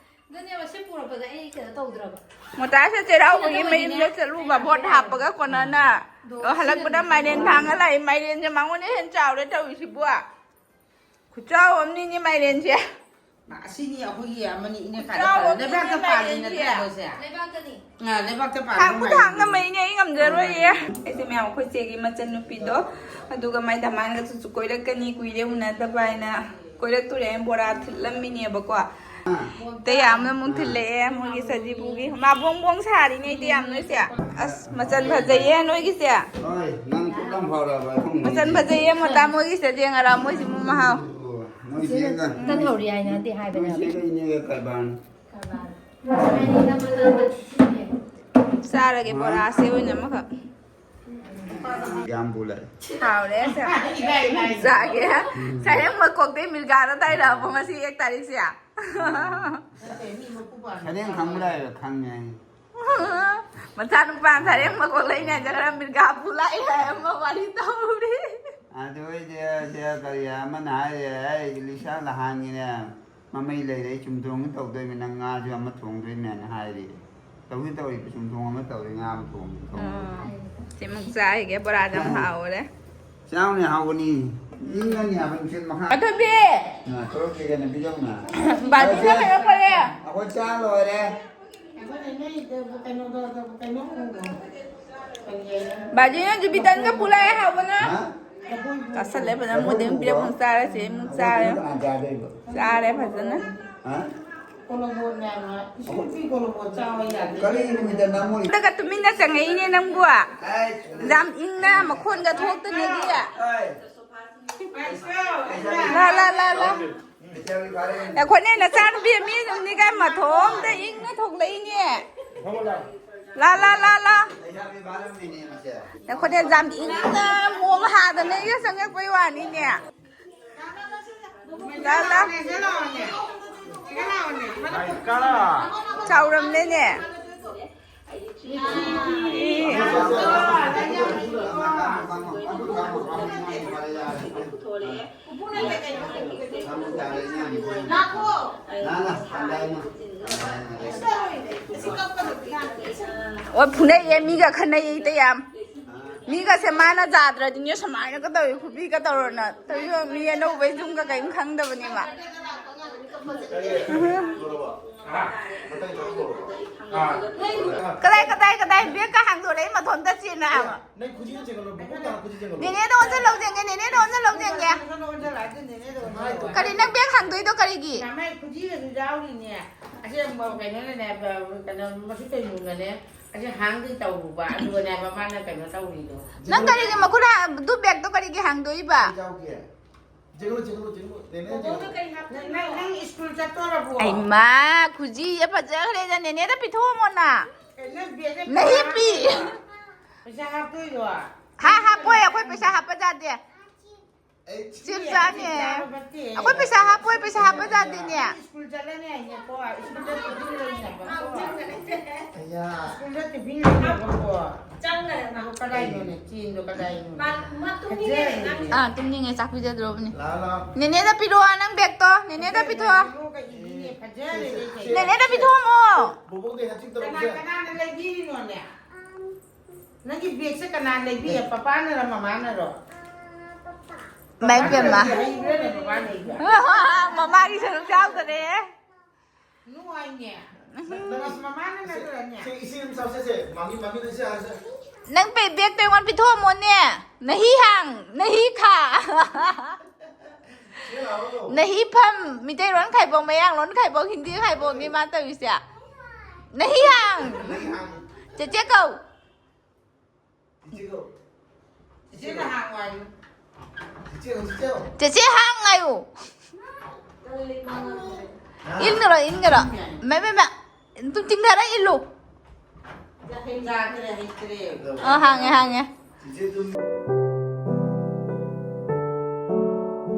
ꯑꯗꯨꯅꯦꯕ ꯁꯤ ꯄꯨꯔꯛꯄꯗ ꯑꯩ ꯀꯩꯅꯣ ꯇꯧꯗ꯭ꯔꯕ꯫ ꯃꯣꯇꯥꯁꯦ ꯆꯩꯔꯥꯎꯕꯒꯤ ꯁꯤꯅ ꯃꯌꯨꯝꯗ ꯇꯧꯕꯗꯤꯅꯦ꯫ ꯆꯠꯂꯨꯕ ꯚꯣꯠ ꯍꯥꯞꯄꯒ ꯀꯣꯟꯅꯅ꯫ ꯑꯗꯣ ꯑꯣ, ꯍꯜꯂꯛꯄꯗ ꯁꯤꯅ ꯃꯥꯏꯔꯦꯟ ꯊꯥꯡꯉ ꯂꯥꯛꯏ꯫ ꯃꯥꯏꯔꯦꯟꯁꯦ ꯃꯉꯣꯟꯗ ꯍꯦꯟꯅ ꯆꯥꯎꯔꯦ ꯇꯧꯔꯤꯁꯤꯕꯣ꯫ ꯈꯨꯆꯥꯎ ꯑꯃꯅꯤꯅꯦ ꯃꯥꯏꯔꯦꯟꯁꯦ꯫ ꯑꯁꯤꯅꯤ ꯑꯩꯈꯣꯏꯒꯤ ꯑꯃꯅꯤ ꯏꯅꯦ ꯈꯥꯏꯗ ꯈꯨꯆꯥꯎ ꯄꯥꯜꯂꯦ꯫ ꯑꯃꯅꯤꯅꯦ ꯂꯩꯕꯥꯛꯇ ꯄꯥꯜꯂꯤ ꯃꯥꯏꯔꯦꯟꯁꯦ꯫ ꯅꯠꯇ꯭ꯔꯥ ꯑꯩꯈꯣꯏꯁꯦ? ꯂꯩꯕꯥꯛꯇꯅꯤ꯫ ꯑ, ꯂꯩꯕꯥꯛꯇ ꯄꯥꯜꯂꯤ ꯊꯥꯡꯕꯨ ꯃꯥꯏꯔꯦꯟꯁꯦ꯫ ꯊꯥꯡꯉꯝꯃꯩꯅꯦ ꯑꯩ ꯉꯝꯖꯔꯣꯏꯌꯦ꯫ ꯑꯩꯁꯦ ꯃꯌꯥꯝ ꯑꯩꯈꯣꯏ ꯆꯦꯒꯤ ꯃꯆꯟꯅꯨꯄꯤꯗꯣ, ꯑꯗꯨꯒ ꯃꯥꯏ ꯗꯃꯥꯟꯒꯁꯨ ꯀꯣꯏꯔꯛꯀꯅꯤ, ꯀꯨꯏꯔꯦ ꯎꯅꯗꯕ ꯍꯥꯏꯅ ꯀꯣꯏꯔꯛꯇꯣꯔꯦ ꯍꯥꯏꯅ ꯕꯣꯔꯥ ꯊꯤꯠꯂꯝꯃꯤꯅꯦꯕꯀꯣ꯫ ꯏꯇꯩꯌꯥꯝꯅ ꯑꯃꯨꯛ ꯊꯤꯜꯂꯛꯑꯦ ꯃꯣꯏꯒꯤ ꯁꯖꯤꯕꯨꯒꯤ꯫ ꯃꯥ ꯕꯣꯡ ꯕꯣꯡ ꯁꯥꯔꯤꯅꯦ ꯏꯇꯩꯌꯥꯝ ꯅꯣꯏꯁꯦ꯫ ꯑꯁ, ꯃꯆꯟ ꯐꯖꯩꯌꯦ ꯅꯣꯏꯒꯤꯁꯦ꯫ ꯍꯣꯏ, ꯅꯪ ꯈꯨꯠ ꯌꯥꯝ ꯐꯥꯎꯔꯕ ꯈꯪꯗꯦ꯫ ꯃꯆꯟ ꯐꯖꯩꯌꯦ ꯃꯣꯇꯥ ꯃꯣꯏꯒꯤꯁꯦ꯫ ꯌꯦꯡꯉꯔꯥ ꯃꯣꯏꯁꯤꯕꯨ ꯃꯍꯥꯎ꯫ ꯅꯣꯏ ꯆꯦꯒ꯫ ꯇꯟ ꯍꯧꯔꯤ ꯍꯥꯏꯅꯗꯤ ꯍꯥꯏꯕꯅꯦ꯫ ꯅꯣꯏ ꯆꯦꯒ ꯏꯅꯦꯒ ꯀꯔꯕꯥꯔꯅꯤ꯫ ꯀꯔꯕꯥꯔ꯫ ꯆꯥꯔꯒꯦ ꯕꯣꯔꯥꯁꯦ ꯑꯣꯏꯅ ꯑꯃꯈꯛ꯫ ꯌꯥꯝꯕꯨ ꯂꯩ꯫ ꯍꯥꯎꯔꯦ ꯑꯁꯦ꯫ ꯆꯥꯒꯦ꯫ ꯁꯔꯦꯡ ꯃꯀꯣꯛꯇꯩ ꯃꯤꯔꯒꯥꯗ ꯇꯥꯏꯔꯛꯑꯕꯣ ꯉꯁꯤ ꯑꯦꯛ ꯇꯥꯔꯤꯛꯁꯦ? ꯁꯔꯦꯡ ꯈꯪꯕ꯭ꯔꯥ ꯍꯥꯏꯕ? ꯈꯪꯉꯦ ꯍꯥꯏ꯫ ꯃꯆꯥꯅꯨꯄꯥ ꯁꯔꯦꯡ ꯃꯀꯣꯛ ꯂꯩꯅꯦ ꯈꯔ ꯃꯤꯔꯒꯥ ꯄꯨ ꯂꯥꯛꯏ ꯍꯥꯏ ꯑꯃ ꯋꯥꯔꯤ ꯇꯧꯔꯤ꯫ ꯑꯗꯨ ꯑꯩꯗꯤ ꯁꯦ ꯀꯔꯤ ꯑꯃꯅ ꯍꯥꯏꯔꯦ, "ꯑꯩ ꯂꯤꯁꯥ ꯂꯍꯥꯟꯒꯤꯅꯦ ꯃꯃꯩ ꯂꯩꯔꯦ, ꯑꯩ ꯆꯨꯝꯊꯣꯡ ꯇꯧꯗꯣꯏꯅꯤ, ꯅꯪ ꯉꯥꯁꯨ ꯑꯃ ꯊꯣꯡꯗꯣꯏꯅꯦꯅ" ꯍꯥꯏꯔꯤ꯫ ꯇꯧꯗꯤ ꯇꯧꯔꯤ, ꯆꯨꯝꯊꯣꯡ ꯑꯃ ꯇꯧꯔꯤ, ꯉꯥ ꯑꯃ ꯊꯣꯡꯉꯤ꯫ ꯎꯝ꯫ ꯁꯤꯃꯨꯛ ꯆꯥꯏꯒꯦ, ꯕꯣꯔꯥꯁꯦ ꯌꯥꯝ ꯍꯥꯎꯔꯦ꯫ ꯆꯥꯎꯅꯦ, ꯍꯥꯎꯕꯅꯤ꯫ ꯏꯪꯒꯅꯤ ꯍꯥꯏꯕ ꯅꯨꯡꯁꯤꯠ ꯃꯈꯥ꯫ ꯑꯊꯣꯏꯕꯤ! ꯑ, ꯊꯣꯛꯂꯛꯇꯦ ꯀꯩꯅꯣ ꯄꯤꯖꯧꯅ꯫ ꯕꯥꯇꯤꯟꯗ ꯀꯩꯅꯣ ꯄꯨꯔꯛꯑꯦ꯫ ꯑꯩꯈꯣꯏ ꯆꯥ ꯂꯣꯏꯔꯦ꯫ ꯑꯩꯈꯣꯏꯅ ꯅꯣꯏꯗ ꯀꯩꯅꯣꯗꯣ, ꯀꯩꯅꯣ ꯄꯨꯔꯣ꯫ ꯕꯥꯖꯤꯅ ꯖꯨꯕꯤꯇꯟꯒ ꯄꯨꯂꯥꯛꯑꯦ ꯍꯥꯎꯕꯅ꯫ ꯍꯥ? ꯆꯥꯁꯜꯂꯦ ꯐꯖꯅ, ꯃꯣꯏꯗꯤ ꯑꯃꯨꯛ ꯄꯤꯔꯛꯄ ꯑꯃꯨꯛ ꯆꯥꯔꯁꯦ, ꯑꯃꯨꯛ ꯆꯥꯔꯦ꯫ ꯀꯅꯥ ꯆꯥꯗꯣꯏꯕ? ꯆꯥꯔꯦ ꯐꯖꯅ꯫ ꯍꯥ? ꯀꯔꯤ ꯅꯨꯃꯤꯠꯇ ꯅꯝꯃꯨꯔꯤ? ꯍꯟꯗꯛꯀ ꯇꯨꯃꯤꯟꯅ ꯆꯪꯉꯛꯏꯅꯦ ꯅꯪꯕꯨ꯫ ꯑꯩ ꯌꯥꯝ ꯏꯪꯅ ꯃꯈꯣꯟꯒ ꯊꯣꯛꯇꯅꯒꯤ꯫ ꯑꯩ ꯂꯥ, ꯂꯥ, ꯂꯥ, ꯂꯥ꯫ ꯑꯩꯈꯣꯏꯅꯦ ꯅꯆꯥꯅꯨꯄꯤ ꯃꯤ ꯑꯗꯨꯝꯅꯤꯒ ꯃꯊꯣꯝꯗ ꯏꯪꯅ ꯊꯣꯛꯂꯛꯏꯅꯦ꯫ ꯂꯥ, ꯂꯥ, ꯂꯥ, ꯂꯥ꯫ ꯑꯩꯈꯣꯏꯅꯦ ꯌꯥꯝ ꯏꯪꯅ ꯃꯣꯝ ꯍꯥꯗꯅ ꯏꯒ ꯆꯪꯉꯛꯄꯩ ꯋꯥꯅꯤꯅꯦ꯫ ꯂꯥ, ꯂꯥ꯫ ꯆꯥꯎꯔꯝꯂꯦꯅꯦ꯫ ꯑꯣ, ꯐꯨꯅꯩꯌꯦ, ꯃꯤꯒ ꯈꯟꯅꯩꯌꯦ ꯏꯇꯩ ꯌꯥꯝ꯫ ꯃꯤꯒꯁꯦ ꯃꯥꯅ ꯖꯥꯗ꯭ꯔꯗꯤꯅꯦ ꯁꯨꯃꯥꯏꯅꯒ ꯇꯧꯏ, ꯈꯨꯕꯤꯒ ꯇꯧꯔꯅ ꯇꯧꯏ꯫ ꯃꯤ ꯑꯅꯧꯕ ꯌꯨꯝꯒ ꯀꯔꯤꯝ ꯈꯪꯗꯕꯅꯦ ꯃꯥ꯫ ꯀꯗꯥꯏ, ꯀꯗꯥꯏ, ꯀꯗꯥꯏ? ꯕꯦꯒꯀ ꯍꯥꯡꯗꯣꯔꯛꯏ ꯃꯊꯣꯝꯇ ꯆꯦꯟꯅ ꯍꯥꯏꯕ꯫ ꯅꯦꯅꯦꯗ ꯑꯣꯟꯁꯤꯜꯂꯧ ꯌꯦꯡꯒꯦ, ꯅꯦꯅꯦꯗ ꯑꯣꯟꯁꯤꯜꯂꯧ ꯌꯦꯡꯒꯦ꯫ ꯀꯔꯤ ꯅꯪ ꯕꯦꯒ ꯍꯥꯡꯗꯣꯏꯗꯣ ꯀꯔꯤꯒꯤ? ꯃꯥꯏ ꯈꯨꯖꯤꯒꯁꯨ ꯌꯥꯎꯔꯤꯅꯦ꯫ ꯑꯁꯦꯡꯕ ꯀꯩꯅꯣꯅꯅꯦ, ꯀꯩꯅꯣ, ꯃꯁꯤ ꯀꯩꯅꯣꯅꯅꯦ꯫ ꯑꯁꯤ ꯍꯥꯡꯗꯤ ꯇꯧꯔꯨꯕ, ꯑꯗꯨꯒꯅꯦ ꯃꯃꯥꯅ ꯀꯩꯅꯣ ꯇꯧꯔꯤꯗꯣ꯫ ꯅꯪ ꯀꯔꯤꯒꯤ ꯃꯈꯨꯠ ꯍꯥ-, ꯑꯗꯨ ꯕꯦꯒꯇꯣ ꯀꯔꯤꯒꯤ ꯍꯥꯡꯗꯣꯏꯕ? ꯌꯥꯎꯒꯦ꯫ ꯖꯦꯡꯒꯂꯨ, ꯖꯦꯡꯒꯂꯨ, ꯖꯦꯡꯒꯂꯨ꯫ ꯅꯦꯅꯦ, ꯖꯦꯡꯒꯂꯨ꯫ ꯅꯪ, ꯅꯪ ꯁ꯭ꯀꯨꯜ ꯆꯠꯇꯣꯔꯕꯣ? ꯑꯩꯃꯥ, ꯈꯨꯖꯤ ꯐꯖꯈ꯭ꯔꯦꯗ, ꯅꯦꯅꯦꯗ ꯄꯤꯊꯣꯛꯑꯝꯃꯣꯅ꯫ ꯀꯩꯅꯣ ꯕꯦꯒꯇ ꯅꯍꯤ ꯄꯤ꯫ ꯄꯩꯁꯥ ꯍꯥꯞꯇꯣꯏꯔꯣ? ꯍꯥ, ꯍꯥꯞꯄꯣꯏ, ꯑꯩꯈꯣꯏ ꯄꯩꯁꯥ ꯍꯥꯞꯄ ꯌꯥꯗꯦ꯫ ꯆꯤꯞ ꯆꯥꯅꯤ꯫ ꯑꯩꯈꯣꯏ ꯄꯩꯁꯥ ꯍꯥꯞꯄꯣꯏ, ꯄꯩꯁꯥ ꯍꯥꯞꯄ ꯌꯥꯗꯦꯅꯦ꯫ ꯁ꯭ꯀꯨꯜ ꯆꯠꯂꯅꯤ ꯍꯥꯏꯅꯦꯀꯣ, ꯁ꯭ꯀꯨꯜꯗ ꯇꯤꯐꯤꯟ ꯂꯩꯅꯕꯀꯣ꯫ ꯑꯌꯥ꯫ ꯁ꯭ꯀꯨꯜꯗ ꯇꯤꯐꯤꯟ ꯂꯩꯅꯕꯀꯣ꯫ ꯑꯗꯣ ꯀꯗꯥꯏꯅꯣꯅꯦ? ꯆꯦꯟꯗꯣ ꯀꯗꯥꯏꯅꯣꯅꯦ? ꯐꯖꯔꯦꯅꯦ꯫ ꯑꯥ, ꯇꯨꯝꯅꯤꯡꯉꯦ, ꯆꯥꯛ ꯄꯤꯖꯗ꯭ꯔꯣꯕꯅꯦ꯫ ꯂꯥ, ꯂꯥ꯫ ꯅꯦꯅꯦꯗ ꯄꯤꯔꯛꯑꯣ ꯅꯪ ꯕꯦꯒꯇꯣ, ꯅꯦꯅꯦꯗ ꯄꯤꯊꯣꯛꯑꯣ꯫ ꯐꯖꯔꯦꯅꯦ, ꯐꯖꯔꯦꯅꯦ꯫ ꯅꯦꯅꯦꯗ ꯄꯤꯊꯣꯛꯑꯝꯃꯣ꯫ ꯕꯣꯕꯣꯛꯇ ꯍꯦꯟꯆꯤꯛ ꯀꯅꯥ, ꯇꯧꯔꯝꯁꯦ꯫ ꯀꯅꯥꯅ ꯂꯩꯕꯤꯔꯤꯅꯣꯅꯦ? ꯅꯪꯒꯤ ꯕꯦꯒꯁꯦ ꯀꯅꯥ ꯂꯩꯕꯤ? ꯄꯄꯥꯅꯔ ꯃꯃꯥꯅꯔꯣ? ꯏꯃꯥꯏ ꯄꯦꯝꯃ꯫ ꯂꯩꯕ꯭ꯔꯥꯅꯦ ꯄꯄꯥ ꯂꯩꯕ꯭ꯔꯥ? ꯃꯃꯥꯒꯤ ꯁꯔꯨꯛ ꯌꯥꯎꯗꯔꯦ꯫ ꯅꯨꯡꯉꯥꯏꯅꯦ꯫ ꯅꯪ ꯑꯁ ꯃꯃꯥꯅ ꯅꯠꯇ꯭ꯔꯅꯦ? ꯁꯤ ꯏꯆꯦ ꯑꯗꯨꯝ ꯆꯥꯎꯁꯦꯁꯦ꯫ ꯃꯥꯃꯤ, ꯃꯥꯃꯤꯗ ꯏꯆꯦ ꯍꯥꯏꯔꯁꯦ꯫ ꯅꯪ ꯄꯦ-, ꯕꯦꯒꯇꯣ ꯑꯩꯉꯣꯟꯗ ꯄꯤꯊꯣꯛꯑꯝꯃꯣꯅꯦ꯫ ꯅꯍꯤ ꯍꯥꯡ, ꯅꯍꯤ ꯈꯥ꯫ ꯅꯍꯤ ꯐꯝ, ꯃꯤꯇꯩꯂꯣꯟ ꯈꯥꯏꯕꯣꯛ, ꯃꯌꯥꯡꯂꯣꯟ ꯈꯥꯏꯕꯣꯛ, ꯍꯤꯟꯗꯤ ꯈꯥꯏꯕꯣꯛꯅꯤ ꯃꯥ ꯇꯧꯔꯤꯁꯦ꯫ ꯅꯍꯤ ꯍꯥꯡ꯫ ꯆꯦꯆꯦ ꯀꯧ꯫ ꯆꯦꯆꯦ ꯀꯧ꯫ ꯆꯦꯆꯦꯅ ꯍꯥꯡꯉꯣ ꯍꯥꯏꯌꯨ꯫ ꯆꯦꯆꯦ ꯀꯧ, ꯆꯦꯆꯦ ꯀꯧ꯫ ꯆꯦꯆꯦ ꯍꯥꯡ ꯍꯥꯏꯌꯨ꯫ ꯀꯔꯤ ꯃꯥꯡꯉꯝꯗ꯭ꯔꯦ? ꯏꯟꯒꯔꯣ, ꯏꯟꯒꯔꯣ꯫ ꯃꯦ, ꯃꯦ, ꯃꯦ꯫ ꯑꯗꯨꯝ ꯆꯤꯡꯊꯔ ꯏꯜꯂꯨ꯫ ꯌꯥꯗ꯭ꯔꯦ, ꯍꯩꯇ꯭ꯔꯦ꯫ ꯑ, ꯍꯥꯡꯉꯦ, ꯍꯥꯡꯉꯦ꯫ ꯆꯦꯆꯦ ꯑꯗꯨꯝ